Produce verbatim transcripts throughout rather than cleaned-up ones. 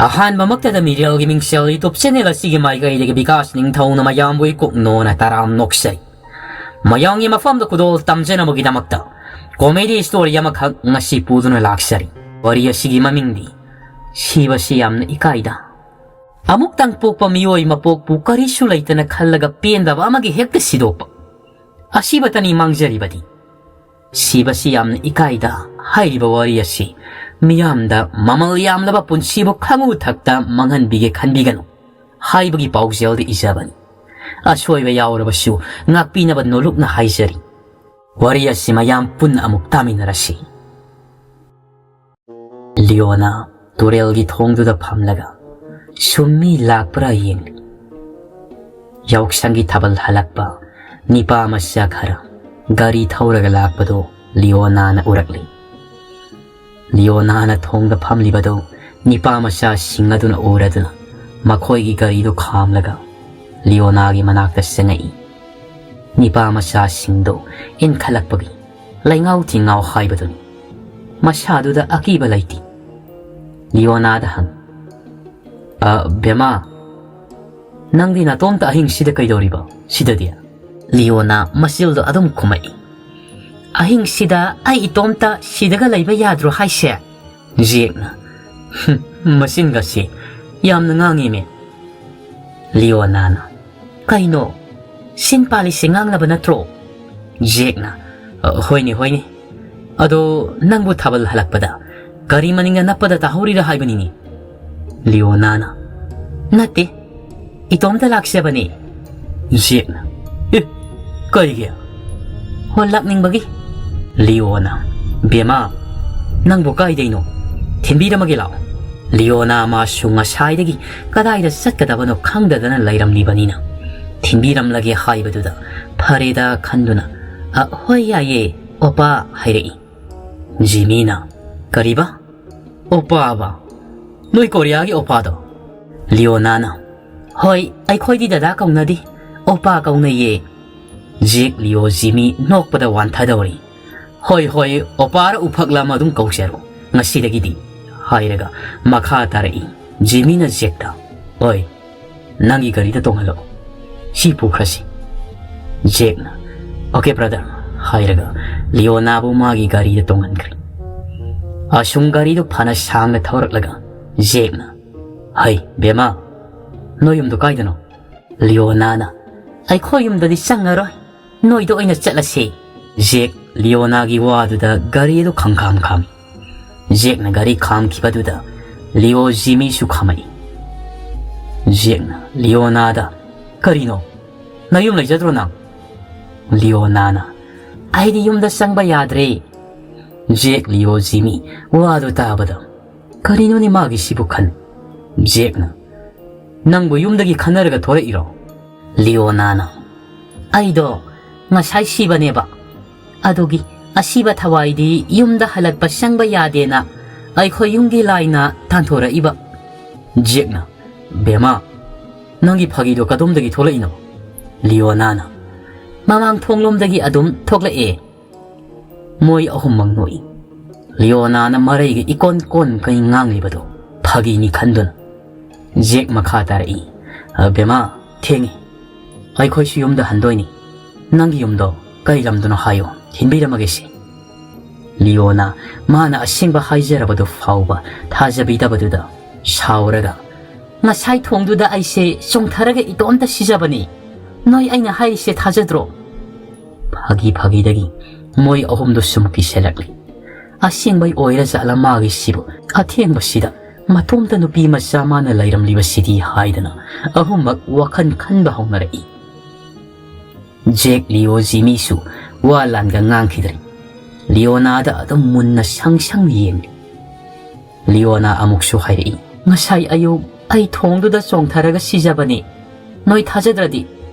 ꯑꯍꯥꯟꯕꯃꯛꯇꯗ ꯃꯤꯔꯦꯜꯒꯤ ꯃꯤꯡꯁꯦꯜ YouTube channel ꯑꯁꯤꯒꯤ ꯃꯥꯏꯀꯩꯗꯒꯤ ꯕꯤꯀꯥꯁ ꯅꯤꯡꯊꯧꯅ ꯃꯌꯥꯝꯕꯨ ꯏꯀꯣꯛꯅꯣꯅ ꯇꯔꯥꯝ ꯅꯣꯛꯆꯔꯤ꯫ ꯃꯌꯥꯝꯒꯤ ꯃꯐꯝꯗ ꯈꯨꯗꯣꯜ ꯇꯝꯖꯅꯕꯒꯤꯗꯃꯛꯇ comedy story ꯑꯃꯈꯛ ꯉꯁꯤ ꯄꯨꯗꯨꯅ ꯂꯥꯛꯆꯔꯤ꯫ ꯋꯥꯔꯤ ꯑꯁꯤꯒꯤ ꯃꯃꯤꯡꯗꯤ ꯁꯤꯕꯁꯤ ꯌꯥꯝꯅ ꯏꯀꯥꯏꯗ꯫ ꯑꯃꯨꯛꯇꯪ ꯄꯣꯛꯄ ꯃꯤꯑꯣꯏ ꯃꯄꯣꯛꯄꯨ ꯀꯔꯤꯁꯨ ꯂꯩꯇꯅ ꯈꯜꯂꯒ ꯄꯦꯟꯗꯕ ꯑꯃꯒꯤ ꯍꯦꯛꯇ ꯁꯤꯗꯣꯛꯄ꯫ ꯑꯁꯤꯕꯇꯅꯤ ꯃꯥꯡꯖꯔꯤꯕꯗꯤ꯫ ꯁꯤꯕꯁꯤ ꯌꯥꯝꯅ ꯏꯀꯥꯏꯗ ꯍꯥꯏꯔꯤꯕ ꯋꯥꯔꯤ ꯑꯁꯤ ꯃꯤꯌꯥꯝꯗ ꯃꯃꯜ ꯌꯥꯝꯂꯕ ꯄꯨꯟꯁꯤꯕꯨ ꯈꯪꯉꯨ ꯊꯛꯇ ꯃꯥꯡꯍꯟꯕꯤꯒꯦ ꯈꯟꯕꯤꯒꯅꯨ ꯍꯥꯏꯕꯒꯤ ꯄꯥꯎꯖꯦꯜꯗ ꯏꯖꯕꯅꯤ꯫ ꯑꯁꯣꯏꯕ ꯌꯥꯎꯔꯕꯁꯨ ꯉꯥꯛꯄꯤꯅꯕ ꯅꯣꯂꯨꯛꯅ ꯍꯥꯏꯖꯔꯤ꯫ ꯋꯥꯔꯤ ꯑꯁꯤ ꯃꯌꯥꯝ ꯄꯨꯟꯅ ꯑꯃꯨꯛ ꯇꯥꯃꯤꯟꯅꯔꯁꯤ꯫ ꯂꯤꯑꯣꯅꯥ ꯇꯨꯔꯦꯜꯒꯤ ꯊꯣꯡꯗꯨꯗ ꯐꯝꯂꯒ ꯁꯨꯝ ꯃꯤ ꯂꯥꯛꯄ꯭ꯔꯥ ꯌꯦꯡꯂꯤ꯫ ꯌꯥꯎꯁꯪꯒꯤ ꯊꯥꯕꯜ ꯍꯜꯂꯛꯄ ꯅꯤꯄꯥ ꯃꯆꯥ ꯈꯔ ꯒꯥꯔꯤ ꯊꯧꯔꯒ ꯂꯥꯛꯄꯗꯨ ꯂꯤꯑꯣꯅꯥꯅ ꯎꯔꯛꯂꯤ꯫ ꯂꯤꯑꯣꯅꯥꯅ ꯊꯣꯡꯗ ꯐꯝꯂꯤꯕꯗꯨ ꯅꯤꯄꯥ ꯃꯆꯥꯁꯤꯡ ꯑꯗꯨꯅ ꯎꯔꯗꯨꯅ ꯃꯈꯣꯏꯒꯤ ꯒꯥꯔꯤꯗꯨ ꯈꯥꯝꯂꯒ ꯂꯤꯑꯣꯅꯥꯒꯤ ꯃꯅꯥꯛꯇ ꯆꯪꯉꯛꯏ꯫ ꯅꯤꯄꯥ ꯃꯆꯥꯁꯤꯡꯗꯨ ꯏꯟꯈꯠꯂꯛꯄꯒꯤ ꯂꯩꯉꯥꯎ ꯊꯤꯉꯥꯎ ꯍꯥꯏꯕꯗꯨꯅꯤ꯫ ꯃꯁꯥꯗꯨꯗ ꯑꯀꯤꯕ ꯂꯩꯇꯦ꯫ ꯂꯤꯑꯣꯅꯥꯗ ꯍꯪ, "ꯑ, ꯕꯦꯃꯥ, ꯅꯪꯗꯤ ꯅꯇꯣꯝꯇ ꯑꯍꯤꯡꯁꯤꯗ ꯀꯩꯗꯧꯔꯤꯕ ꯁꯤꯗꯗꯤ?" ꯂꯤꯑꯣꯅꯥ ꯃꯆꯤꯜꯗꯣ ꯑꯗꯨꯝ ꯈꯨꯝꯃꯛꯏ, "ꯑꯍꯤꯡꯁꯤꯗ ꯑꯩ ꯏꯇꯣꯝꯇ ꯁꯤꯗꯒ ꯂꯩꯕ ꯌꯥꯗ꯭ꯔꯣ ꯍꯥꯏꯁꯦ?" ꯖꯦꯛꯅ, "ꯍꯨꯝ, ꯃꯆꯤꯟꯒꯁꯦ ꯌꯥꯝꯅ ꯉꯥꯡꯉꯤꯃꯦ꯫" ꯂꯤꯑꯣꯅꯥꯅ, "ꯀꯩꯅꯣ? ꯁꯤꯟ ꯄꯥꯜꯂꯤꯁꯦ ꯉꯥꯡꯅꯕ ꯅꯠꯇ꯭ꯔꯣ?" ꯖꯦꯛꯅ, "ꯑ, ꯍꯣꯏꯅꯦ, ꯍꯣꯏꯅꯦ꯫ ꯑꯗꯣ ꯅꯪꯕꯨ ꯊꯥꯕꯜ ꯍꯜꯂꯛꯄꯗ ꯒꯥꯔꯤ ꯃꯅꯤꯡꯗ ꯅꯞꯄꯗ ꯇꯥꯍꯧꯔꯤꯔꯥ ꯍꯥꯏꯕꯅꯤꯅꯦ?" ꯂꯤꯑꯣꯅꯥꯅ, "ꯅꯠꯇꯦ, ꯏꯇꯣꯝꯇ ꯂꯥꯛꯆꯕꯅꯦ꯫" ꯖꯦꯛꯅ, "ꯑꯦ, ꯀꯩꯒꯤ?" "ꯍꯣ, ꯂꯥꯛꯅꯤꯡꯕꯒꯤ꯫" ꯂꯤꯑꯣꯅ, "ꯕꯦꯃꯥ, ꯅꯪꯕꯨ ꯀꯥꯏꯗꯩꯅꯣ? ꯊꯤꯟꯕꯤꯔꯝꯃꯒꯦ ꯂꯥꯛꯑꯣ꯫" ꯂꯤꯑꯣꯅꯥ ꯃꯥꯁꯨ ꯉꯁꯥꯏꯗꯒꯤ ꯀꯗꯥꯏꯗ ꯆꯠꯀꯗꯕꯅꯣ ꯈꯪꯗꯗꯅ ꯂꯩꯔꯝꯂꯤꯕꯅꯤꯅ, ꯊꯤꯟꯕꯤꯔꯝꯂꯒꯦ ꯍꯥꯏꯕꯗꯨꯗ ꯐꯔꯦꯗ ꯈꯟꯗꯨꯅ, "ꯑ, ꯍꯣꯏ, ꯌꯥꯏꯌꯦ, ꯑꯣꯄꯥ," ꯍꯥꯏꯔꯛꯏ꯫ ꯖꯤꯃꯤꯅ, "ꯀꯔꯤꯕ? ꯑꯣꯄꯥꯕ? ꯅꯣꯏ ꯀꯣꯔꯤꯌꯥꯒꯤ ꯑꯣꯄꯥꯗꯣ?" ꯂꯤꯑꯣꯅꯥꯅ, "ꯍꯣꯏ, ꯑꯩꯈꯣꯏꯗꯤ ꯗꯗꯥ ꯀꯧꯅꯗꯦ, ꯑꯣꯄꯥ ꯀꯧꯅꯩꯌꯦ꯫" ꯖꯦꯛ, ꯂꯤꯑꯣ, ꯖꯤꯃꯤ ꯅꯣꯛꯄꯗ ꯋꯥꯟꯊꯗꯧꯔꯤ꯫ "ꯍꯣꯏ, ꯍꯣꯏ, ꯑꯣꯄꯥꯔ ꯎꯐꯛꯂ ꯑꯃ ꯑꯗꯨꯝ ꯀꯧꯖꯔꯣ ꯉꯁꯤꯗꯒꯤꯗꯤ," ꯍꯥꯏꯔꯒ ꯃꯈꯥ ꯇꯥꯔꯛꯏ꯫ ꯖꯤꯃꯤꯅ ꯖꯦꯛꯇ, "ꯑꯣꯏ, ꯅꯪꯒꯤ ꯒꯥꯔꯤꯗ ꯇꯣꯡꯍꯜꯂꯛꯑꯣ, ꯁꯤ ꯄꯨꯈ꯭ꯔꯁꯤ꯫" ꯖꯦꯛꯅ, "ꯑꯣꯀꯦ ꯕ꯭ꯔꯗꯔ" ꯍꯥꯏꯔꯒ ꯂꯤꯑꯣꯅꯥꯕꯨ ꯃꯥꯒꯤ ꯒꯥꯔꯤꯗ ꯇꯣꯡꯍꯟꯈ꯭ꯔꯦ꯫ ꯑꯁꯨꯝ ꯒꯥꯔꯤꯗꯨ ꯐꯅ ꯁꯥꯡꯅ ꯊꯧꯔꯛꯂꯒ ꯖꯦꯛꯅ, "ꯍꯩ ꯕꯦꯃꯥ, ꯅꯣꯏ ꯌꯨꯝꯗꯣ ꯀꯥꯏꯗꯅꯣ?" ꯂꯤꯑꯣꯅꯥꯅ, "ꯑꯩꯈꯣꯏ ꯌꯨꯝꯗꯗꯤ ꯆꯪꯉꯔꯣꯏ, ꯅꯣꯏꯗ ꯑꯣꯏꯅ ꯆꯠꯂꯁꯦ꯫" ꯖꯦꯛ ꯂꯤꯑꯣꯅꯥꯒꯤ ꯋꯥꯗꯨꯗ ꯒꯥꯔꯤ ꯑꯗꯨ ꯈꯪꯈꯥꯝ ꯈꯥꯝꯃꯤ꯫ ꯖꯦꯛꯅ ꯒꯥꯔꯤ ꯈꯥꯝꯈꯤꯕꯗꯨꯗ ꯂꯤꯑꯣ ꯖꯤꯃꯤꯁꯨ ꯈꯥꯝꯃꯛꯏ꯫ ꯖꯦꯛꯅ ꯂꯤꯑꯣꯅꯥꯗ, "ꯀꯔꯤꯅꯣ? ꯅꯌꯨꯝ ꯂꯩꯖꯗ꯭ꯔꯣ ꯅꯪ?" ꯂꯤꯑꯣꯅꯥꯅ, "ꯑꯩꯗꯤ ꯌꯨꯝꯗ ꯆꯪꯕ ꯌꯥꯗ꯭ꯔꯦ꯫" ꯖꯦꯛ ꯂꯤꯑꯣ ꯖꯤꯃꯤ ꯋꯥꯗꯨ ꯇꯥꯕꯗ, "ꯀꯔꯤꯅꯣꯅꯦ ꯃꯥꯒꯤꯁꯤꯕꯨ?" ꯈꯟ꯫ ꯖꯦꯛꯅ, "ꯅꯪꯕꯨ ꯌꯨꯝꯗꯒꯤ ꯈꯟꯅꯔꯒ ꯊꯣꯔꯛꯏꯔꯣ?" ꯂꯤꯑꯣꯅꯥꯅ, "ꯑꯩꯗꯣ ꯉꯁꯥꯏ ꯁꯤꯕꯅꯦꯕ, ꯑꯗꯨꯒꯤ ꯑꯁꯤꯕ ꯊꯋꯥꯏꯗꯤ ꯌꯨꯝꯗ ꯍꯜꯂꯛꯄ ꯆꯪꯕ ꯌꯥꯗꯦꯅ ꯑꯩꯈꯣꯏ ꯌꯨꯝꯒꯤ ꯂꯥꯏꯅ ꯇꯥꯟꯊꯣꯔꯛꯏꯕ꯫" ꯖꯦꯛꯅ, "ꯕꯦꯃꯥ, ꯅꯪꯒꯤ ꯐꯥꯒꯤꯗꯣ ꯀꯗꯣꯝꯗꯒꯤ ꯊꯣꯛꯂꯛꯏꯅꯣ?" ꯂꯤꯑꯣꯅꯥꯅ, "ꯃꯃꯥꯡ ꯊꯣꯡꯂꯣꯝꯗꯒꯤ ꯑꯗꯨꯝ ꯊꯣꯛꯂꯛꯑꯦ꯫" ꯃꯣꯏ ꯑꯍꯨꯝꯃꯛ ꯅꯣꯛꯏ꯫ ꯂꯤꯑꯣꯅꯥꯅ ꯃꯔꯩꯒ ꯏꯀꯣꯟ ꯀꯣꯟꯈꯩ ꯉꯥꯡꯂꯤꯕꯗꯨ ꯐꯥꯒꯤꯅꯤ ꯈꯟꯗꯨꯅ꯫ ꯖꯦꯛ ꯃꯈꯥ ꯇꯥꯔꯛꯏ, "ꯑ, ꯕꯦꯃꯥ, ꯊꯦꯡꯉꯤ꯫ ꯑꯩꯈꯣꯏꯁꯨ ꯌꯨꯝꯗ ꯍꯟꯗꯣꯏꯅꯤ꯫ ꯅꯪꯒꯤ ꯌꯨꯝꯗꯣ ꯀꯩ ꯂꯝꯗꯅꯣ ꯍꯥꯏꯌꯣ, ꯊꯤꯟꯕꯤꯔꯝꯃꯒꯦꯁꯦ꯫" ꯂꯤꯑꯣꯅꯥ ꯃꯥꯅ ꯑꯁꯦꯡꯕ ꯍꯥꯏꯖꯔꯕꯗꯨ ꯐꯥꯎꯕ ꯊꯥꯖꯕꯤꯗꯕꯗꯨꯗ ꯁꯥꯎꯔꯒ, "ꯉꯁꯥꯏ ꯊꯣꯡꯗꯨꯗ ꯑꯩꯁꯦ ꯆꯣꯡꯊꯔꯒ ꯏꯇꯣꯝꯇ ꯁꯤꯖꯕꯅꯤ꯫ ꯅꯣꯏ ꯑꯩꯅ ꯍꯥꯏꯔꯤꯁꯦ ꯊꯥꯖꯗ꯭ꯔꯣ?" ꯐꯥꯒꯤ ꯐꯥꯒꯤꯗꯒꯤ ꯃꯣꯏ ꯑꯍꯨꯝꯗꯨ ꯁꯨꯝ ꯀꯤꯁꯜꯂꯛꯂꯤ꯫ "ꯑꯁꯦꯡꯕꯩ ꯑꯣꯏꯔ ꯖꯥꯠꯂ ꯃꯥꯒꯤꯁꯤꯕꯨ? ꯑꯊꯦꯡꯕꯁꯤꯗ ꯃꯇꯣꯝꯇ ꯅꯨꯄꯤ ꯃꯆꯥ ꯃꯥꯅ ꯂꯩꯔꯝꯂꯤꯕꯁꯤꯗꯤ?" ꯍꯥꯏꯗꯅ ꯑꯍꯨꯝꯃꯛ ꯋꯥꯈꯜ ꯈꯟꯕ ꯍꯧꯅꯔꯛꯏ꯫ ꯖꯦꯛ ꯂꯤꯑꯣ ꯖꯤꯃꯤꯁꯨ ꯋꯥ ꯂꯥꯟꯒ ꯉꯥꯡꯈꯤꯗ꯭ꯔꯦ꯫ ꯂꯤꯑꯣꯅꯥꯗ ꯑꯗꯨꯝ ꯃꯨꯟꯅ ꯁꯪ ꯁꯪ ꯌꯦꯡꯂꯤ꯫ ꯂꯤꯑꯣꯅꯥ ꯑꯃꯨꯛꯁꯨ ꯍꯥꯏꯔꯛꯏ, "ꯉꯁꯥꯏ ꯑꯌꯨꯛ ꯑꯩ ꯊꯣꯡꯗꯨꯗ ꯆꯣꯡꯊꯔꯒ ꯁꯤꯖꯕꯅꯤ꯫ ꯅꯣꯏ ꯊꯥꯖꯗ꯭ꯔꯗꯤ?"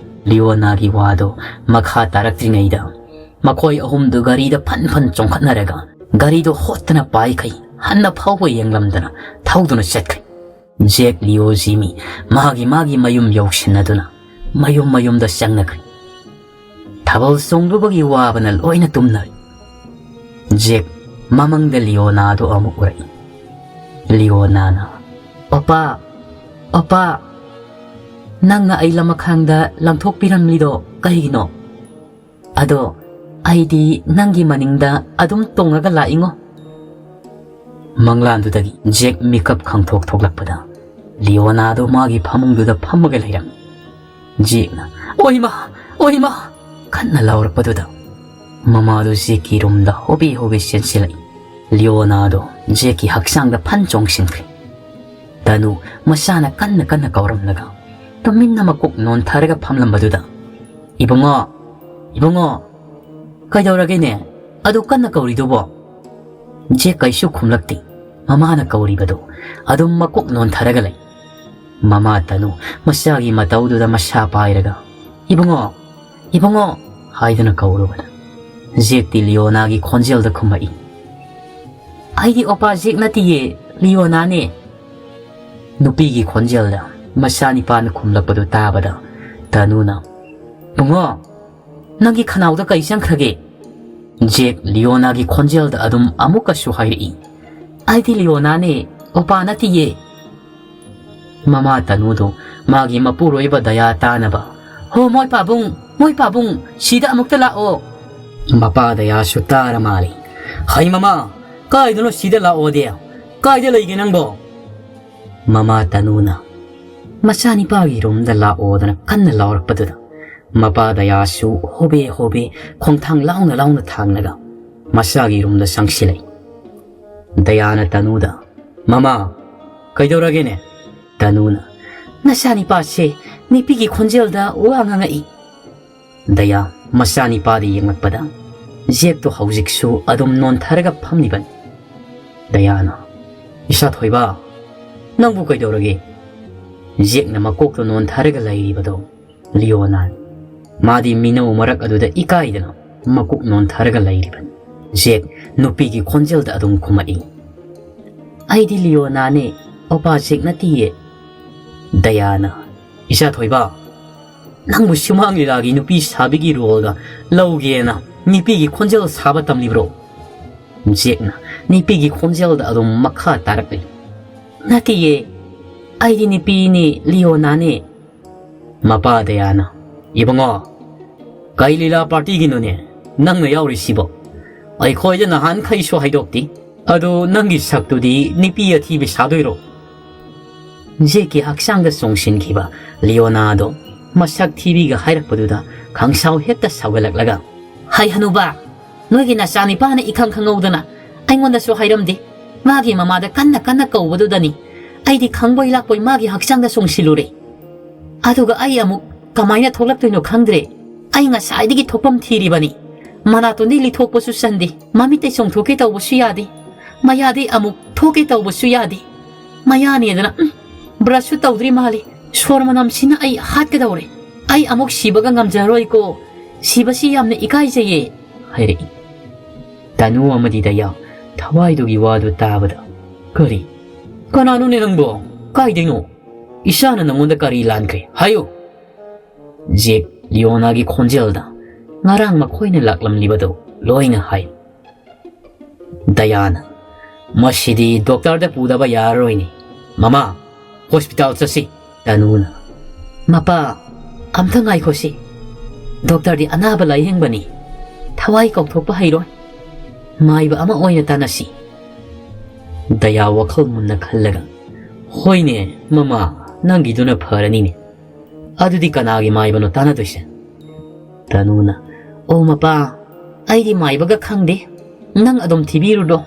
ꯂꯤꯑꯣꯅꯥꯒꯤ ꯋꯥꯗꯣ ꯃꯈꯥ ꯇꯥꯔꯛꯇ꯭ꯔꯤꯉꯩꯗ ꯃꯈꯣꯏ ꯑꯍꯨꯝꯗꯨ ꯒꯥꯔꯤꯗ ꯐꯟ ꯐꯟ ꯆꯣꯡꯈꯠꯅꯔꯒ ꯒꯥꯔꯤꯗꯣ ꯍꯣꯠꯇꯅ ꯄꯥꯏꯈꯩ ꯍꯟꯅ ꯐꯥꯎꯕ ꯌꯦꯡꯂꯝꯗꯅ ꯊꯧꯗꯨꯅ ꯆꯠꯈ꯭ꯔꯦ꯫ ꯖꯦꯛ ꯂꯤꯑꯣ ꯖꯤꯃꯤ ꯃꯥꯒꯤ ꯃꯥꯒꯤ ꯃꯌꯨꯝ ꯌꯧꯁꯤꯟꯅꯗꯨꯅ ꯃꯌꯨꯝ ꯃꯌꯨꯝꯗ ꯆꯪꯅꯈ꯭ꯔꯦ꯫ ꯊꯥꯕꯜ ꯆꯣꯡꯂꯨꯕꯒꯤ ꯋꯥꯕꯅ ꯂꯣꯏꯅ ꯇꯨꯝꯅꯔꯦ꯫ ꯖꯦꯛ ꯃꯃꯪꯗ ꯂꯤꯑꯣꯅꯥꯗꯣ ꯑꯃꯨꯛ ꯎꯔꯛꯏ꯫ ꯂꯤꯑꯣꯅꯥꯅ, ꯑꯣꯄꯥ, ꯑꯣꯄꯥ, ꯅꯪꯅ ꯑꯩ ꯂꯃꯈꯥꯡꯗ ꯂꯪꯊꯣꯛꯄꯤꯔꯝꯂꯤꯗꯣ ꯀꯩꯒꯤꯅꯣ? ꯑꯗꯣ ꯑꯩꯗꯤ ꯅꯪꯒꯤ ꯃꯅꯤꯡꯗ ꯑꯗꯨꯝ ꯇꯣꯡꯉꯒ ꯂꯥꯛꯏꯉꯣ꯫ ꯃꯪꯂꯥꯟꯗꯨꯗꯒꯤ ꯖꯦꯛ ꯃꯤꯀꯞ ꯈꯪꯊꯣꯛ ꯊꯣꯛꯂꯛꯄꯗ ꯂꯤꯑꯣꯅꯥꯗꯣ ꯃꯥꯒꯤ ꯐꯃꯨꯡꯗꯨꯗ ꯐꯝꯃꯒ ꯂꯩꯔꯝꯃꯤ꯫ ꯖꯦꯛꯅ, "ꯑꯣꯏꯃꯥ! ꯑꯣꯏꯃꯥ!" ꯀꯟꯅ ꯂꯥꯎꯔꯛꯄꯗꯨꯗ ꯃꯃꯥꯗꯨ ꯖꯦꯛꯀꯤ ꯔꯨꯝꯗ ꯍꯣꯕꯦ ꯍꯣꯕꯦ ꯆꯦꯟꯁꯤꯜꯂꯛꯏ꯫ ꯂꯤꯑꯣꯅꯥꯗꯣ ꯖꯦꯛꯀꯤ ꯍꯛꯆꯥꯡꯗ ꯐꯟ ꯆꯣꯡꯁꯤꯟꯈ꯭ꯔꯦ꯫ ꯇꯅꯨ ꯃꯆꯥꯅ ꯀꯟꯅ ꯀꯟꯅ ꯀꯧꯔꯝꯂꯒ ꯇꯨꯃꯤꯟꯅ ꯃꯀꯣꯛ ꯅꯣꯟꯊꯔꯒ ꯐꯝꯂꯝꯕꯗꯨꯗ, "ꯏꯕꯨꯡꯉꯣ, ꯏꯕꯨꯡꯉꯣ, ꯀꯩꯗꯧꯔꯒꯦꯅꯦ? ꯑꯗꯨ ꯀꯟꯅ ꯀꯧꯔꯤꯗꯨꯕꯣ?" ꯖꯦꯛ ꯀꯩꯁꯨ ꯈꯨꯝꯂꯛꯇꯦ꯫ ꯃꯃꯥꯅ ꯀꯧꯔꯤꯕꯗꯨ ꯑꯗꯨꯝ ꯃꯀꯣꯛ ꯅꯣꯟꯊꯔꯒ ꯂꯩ꯫ ꯃꯃꯥ ꯇꯅꯨ ꯃꯆꯥꯒꯤ ꯃꯇꯧꯗꯨꯗ ꯃꯁꯥ ꯄꯥꯏꯔꯒ, "ꯏꯕꯨꯡꯉꯣ, ꯏꯕꯨꯡꯉꯣ" ꯍꯥꯏꯗꯨꯅ ꯀꯧꯔꯨꯕꯗ ꯖꯦꯛꯇꯤ ꯂꯤꯑꯣꯅꯥꯒꯤ ꯈꯣꯟꯖꯦꯜꯗ ꯈꯨꯝꯃꯛꯏ꯫ "ꯑꯩꯗꯤ ꯑꯣꯄꯥ ꯖꯦꯛ ꯅꯠꯇꯤꯌꯦ, ꯂꯤꯑꯣꯅꯥꯅꯦ"꯫ ꯅꯨꯄꯤꯒꯤ ꯈꯣꯟꯖꯦꯜꯗ ꯃꯆꯥꯅꯤꯄꯥꯅ ꯈꯨꯝꯂꯛꯄꯗꯨ ꯇꯥꯕꯗ ꯇꯅꯨꯅ, "ꯕꯨꯡꯉꯣ, ꯅꯪꯒꯤ ꯈꯅꯥꯎꯗ ꯀꯩ ꯆꯪꯈ꯭ꯔꯒꯦ?" ꯖꯦꯛ ꯂꯤꯑꯣꯅꯥꯒꯤ ꯈꯣꯟꯖꯦꯜꯗ ꯑꯗꯨꯝ ꯑꯃꯨꯛꯀꯁꯨ ꯍꯥꯏꯔꯛꯏ, "ꯑꯩꯗꯤ ꯂꯤꯑꯣꯅꯥꯅꯦ, ꯑꯣꯄꯥ ꯅꯠꯇꯤꯌꯦ"꯫ ꯃꯃꯥ ꯇꯅꯨꯗꯨ ꯃꯥꯒꯤ ꯃꯄꯨꯔꯣꯏꯕ ꯗꯌꯥ ꯇꯥꯅꯕ, "ꯍꯣ, ꯃꯣꯏ ꯄꯥꯕꯨꯡ, ꯃꯣꯏ ꯄꯥꯕꯨꯡ, ꯁꯤꯗ ꯑꯃꯨꯛꯇ ꯂꯥꯛꯑꯣ"꯫ ꯃꯄꯥ ꯗꯌꯥꯁꯨ ꯇꯥꯔ ꯃꯥꯜꯂꯤ꯫ "ꯍꯩ ꯃꯃꯥ, ꯀꯥꯏꯗꯅꯣ ꯁꯤꯗ ꯂꯥꯛꯑꯣꯗꯤ? ꯀꯥꯏꯗ ꯂꯩꯒꯦ ꯅꯪꯕꯣ?" ꯃꯃꯥ ꯇꯅꯨꯅ ꯃꯆꯥꯅꯤꯄꯥꯒꯤ ꯔꯨꯝꯗ ꯂꯥꯛꯑꯣꯗꯅ ꯀꯟꯅ ꯂꯥꯎꯔꯛꯄꯗꯨꯗ ꯃꯄꯥ ꯗꯌꯥꯁꯨ ꯍꯣꯕꯦ ꯍꯣꯕꯦ ꯈꯣꯡꯊꯥꯡ ꯂꯥꯎꯅ ꯂꯥꯎꯅ ꯊꯥꯡꯂꯒ ꯃꯆꯥꯒꯤ ꯔꯨꯝꯗ ꯆꯪꯁꯤꯜꯂꯛꯏ꯫ ꯗꯌꯥꯅ ꯇꯅꯨꯗ, "ꯃꯃꯥ, ꯀꯩꯗꯧꯔꯒꯦꯅꯦ?" ꯇꯅꯨꯅ, "ꯅꯆꯥꯅꯤꯄꯥꯁꯦ ꯅꯨꯄꯤꯒꯤ ꯈꯣꯟꯖꯦꯜꯗ ꯋꯥ ꯉꯥꯡꯉꯛꯏ"꯫ ꯗꯌꯥ ꯃꯆꯥꯅꯤꯄꯥꯗ ꯌꯦꯡꯂꯛꯄꯗ ꯖꯦꯛꯇꯣ ꯍꯧꯖꯤꯛꯁꯨ ꯑꯗꯨꯝ ꯅꯣꯟꯊꯔꯒ ꯐꯝꯂꯤꯕꯅꯤ꯫ ꯗꯌꯥꯅ, "ꯏꯁꯥ ꯊꯣꯏꯕ, ꯅꯪꯕꯨ ꯀꯩꯗꯧꯔꯒꯦ?" ꯖꯦꯛꯅ ꯃꯀꯣꯛꯇꯣ ꯅꯣꯟꯊꯔꯒ ꯂꯩꯔꯤꯕꯗꯣ ꯂꯤꯑꯣꯅꯥꯅꯤ꯫ ꯃꯥꯗꯤ ꯃꯤꯅꯧ ꯃꯔꯛ ꯑꯗꯨꯗ ꯏꯀꯥꯏꯗꯅ ꯃꯀꯣꯛ ꯅꯣꯟꯊꯔꯒ ꯂꯩꯔꯤꯕꯅꯤ꯫ ꯖꯦꯛ ꯅꯨꯄꯤꯒꯤ ꯈꯣꯟꯖꯦꯜꯗ ꯑꯗꯨꯝ ꯈꯨꯝꯃꯛꯏ, "ꯑꯩꯗꯤ ꯂꯤꯑꯣꯅꯥꯅꯦ, ꯑꯣꯄꯥ ꯖꯦꯛ ꯅꯠꯇꯤꯌꯦ"꯫ ꯗꯌꯥꯅ, "ꯏꯆꯥ ꯊꯣꯏꯕ, ꯅꯪꯕꯨ ꯁꯨꯃꯥꯡ ꯂꯤꯂꯥꯒꯤ ꯅꯨꯄꯤ ꯁꯥꯕꯤꯒꯤ ꯔꯣꯜꯒ ꯂꯧꯒꯦꯅ ꯅꯨꯄꯤꯒꯤ ꯈꯣꯟꯖꯦꯜ ꯁꯥꯕ ꯇꯝꯂꯤꯕ꯭ꯔꯣ?" ꯖꯦꯛꯅ ꯅꯨꯄꯤꯒꯤ ꯈꯣꯟꯖꯦꯜꯗ ꯑꯗꯨꯝ ꯃꯈꯥ ꯇꯥꯔꯛꯂꯤ, "ꯅꯠꯇꯤꯌꯦ, "ꯑꯩꯗꯤ ꯅꯨꯄꯤꯅꯦ, ꯂꯤꯌꯣꯅꯥꯅꯦ꯫" ꯃꯄꯥ ꯗꯌꯥꯅ, "ꯏꯕꯨꯡꯉꯣ, ꯀꯩ ꯂꯤꯂꯥ ꯄꯥꯔꯇꯤꯒꯤꯅꯣꯅꯦ ꯅꯪꯅ ꯌꯥꯎꯔꯤꯁꯤꯕꯣ? ꯑꯩꯈꯣꯏꯗ ꯅꯍꯥꯟꯈꯩꯁꯨ ꯍꯥꯏꯗꯣꯛꯇꯦ꯫ ꯑꯗꯣ ꯅꯪꯒꯤ ꯁꯛꯇꯨꯗꯤ ꯅꯨꯄꯤ ꯑꯊꯤꯕꯤ ꯁꯥꯗꯣꯏꯔꯣ?" ꯖꯦꯛꯀꯤ ꯍꯛꯆꯥꯡꯗ ꯆꯣꯡꯁꯤꯟꯈꯤꯕ ꯂꯤꯌꯣꯅꯥꯗꯣ ꯃꯁꯛ ꯊꯤꯕꯤꯒ ꯍꯥꯏꯔꯛꯄꯗꯨꯗ ꯈꯪꯁꯥꯎ ꯍꯦꯛꯇ ꯁꯥꯎꯒꯠꯂꯛꯂꯒ, "ꯍꯥꯏ ꯍꯅꯨꯕꯥ, ꯅꯣꯏꯒꯤ ꯅꯆꯥꯅꯤꯄꯥꯅ ꯏꯈꯪ ꯈꯪꯍꯧꯗꯅ ꯑꯩꯉꯣꯟꯗꯁꯨ ꯍꯥꯏꯔꯝꯗꯦ꯫ ꯃꯥꯒꯤ ꯃꯃꯥꯗ ꯀꯟꯅ ꯀꯟꯅ ꯀꯧꯕꯗꯨꯗꯅꯤ꯫ ꯑꯩꯗꯤ ꯈꯪꯕꯣꯏ ꯂꯥꯛꯄꯣꯏ ꯃꯥꯒꯤ ꯍꯛꯆꯥꯡꯗ ꯆꯣꯡꯁꯤꯜꯂꯨꯔꯦ꯫ ꯑꯗꯨꯒ ꯑꯩ ꯑꯃꯨꯛ ꯀꯃꯥꯏꯅ ꯊꯣꯛꯂꯛꯇꯣꯏꯅꯣ ꯈꯪꯗ꯭ꯔꯦ꯫ ꯑꯩ ꯉꯁꯥꯏꯗꯒꯤ ꯊꯣꯛꯐꯝ ꯊꯤꯔꯤꯕꯅꯤ꯫ ꯃꯅꯥꯇꯣꯟꯗꯤ ꯂꯤꯊꯣꯛꯄꯁꯨ ꯆꯟꯗꯦ꯫ ꯃꯃꯤꯠꯇꯩ ꯆꯣꯡꯊꯣꯛꯀꯦ ꯇꯧꯕꯁꯨ ꯌꯥꯗꯦ꯫ ꯃꯌꯥꯗꯤ ꯑꯃꯨꯛ ꯊꯣꯛꯀꯦ ꯇꯧꯕꯁꯨ ꯌꯥꯗꯦ꯫ ꯃꯌꯥꯅꯦꯗꯅ, ꯎꯝ, ꯕ꯭ꯔꯁꯁꯨ ꯇꯧꯗ꯭ꯔꯤ ꯃꯥꯜꯂꯤ꯫ ꯁꯣꯔ ꯃꯅꯝꯁꯤꯅ ꯑꯩ ꯍꯥꯠꯀꯗꯧꯔꯦ꯫ ꯑꯩ ꯑꯃꯨꯛ ꯁꯤꯕꯒ ꯉꯝꯖꯔꯣꯏꯀꯣ꯫ ꯁꯤꯕꯁꯤ ꯌꯥꯝꯅ ꯏꯀꯥꯏꯖꯩꯌꯦ," ꯍꯥꯏꯔꯛꯏ꯫ ꯇꯅꯨ ꯑꯃꯗꯤ ꯗꯌꯥ ꯊꯋꯥꯏꯗꯨꯒꯤ ꯋꯥꯗꯨ ꯇꯥꯕꯗ, "ꯀꯔꯤ? ꯀꯅꯥꯅꯣꯅꯦ ꯅꯪꯕꯣ? ꯀꯥꯏꯗꯩꯅꯣ? ꯏꯁꯥꯅ ꯅꯪꯉꯣꯟꯗ ꯀꯔꯤ ꯂꯥꯟꯈ꯭ꯔꯦ? ꯍꯥꯏꯌꯨ!" ꯖꯦꯛ ꯂꯤꯌꯣꯅꯥꯒꯤ ꯈꯣꯟꯖꯦꯜꯗ ꯉꯔꯥꯡ ꯃꯈꯣꯏꯅ ꯂꯥꯛꯂꯝꯂꯤꯕꯗꯨ ꯂꯣꯏꯅ ꯍꯥꯏ꯫ ꯗꯌꯥꯅ, "ꯃꯁꯤꯗꯤ ꯗꯣꯛꯇꯔꯗ ꯄꯨꯗꯕ ꯌꯥꯔꯔꯣꯏꯅꯦ꯫ ꯃꯃꯥ, ꯍꯣꯁꯄꯤꯇꯥꯜ ꯆꯠꯁꯤ꯫" ꯇꯅꯨꯅ, "ꯃꯄꯥ, ꯑꯝꯇ ꯉꯥꯏꯈꯣꯁꯤ꯫ ꯗꯣꯛꯇꯔꯗꯤ ꯑꯅꯥꯕ ꯂꯥꯏꯌꯦꯡꯕꯅꯤ꯫ ꯊꯋꯥꯏ ꯀꯥꯎꯊꯣꯛꯄ ꯍꯩꯔꯣꯏ꯫ ꯃꯥꯏꯕ ꯑꯃ ꯑꯣꯏꯅ ꯇꯥꯟꯅꯁꯤ꯫" ꯗꯌꯥ ꯋꯥꯈꯜ ꯃꯨꯟꯅ ꯈꯜꯂꯒ, "ꯍꯣꯏꯅꯦ, ꯃꯃꯥ, ꯅꯪꯒꯤꯗꯨꯅ ꯐꯔꯅꯤꯅꯦ꯫ ꯑꯗꯨꯗꯤ ꯀꯅꯥꯒꯤ ꯃꯥꯏꯕꯅꯣ ꯇꯥꯟꯅꯗꯣꯏꯁꯦ?" ꯇꯅꯨꯅ, "ꯑꯣ ꯃꯄꯥ, ꯑꯩꯗꯤ ꯃꯥꯏꯕꯒ ꯈꯪꯗꯦ꯫ ꯅꯪ ꯑꯗꯨꯝ ꯊꯤꯕꯤꯔꯨꯔꯣ꯫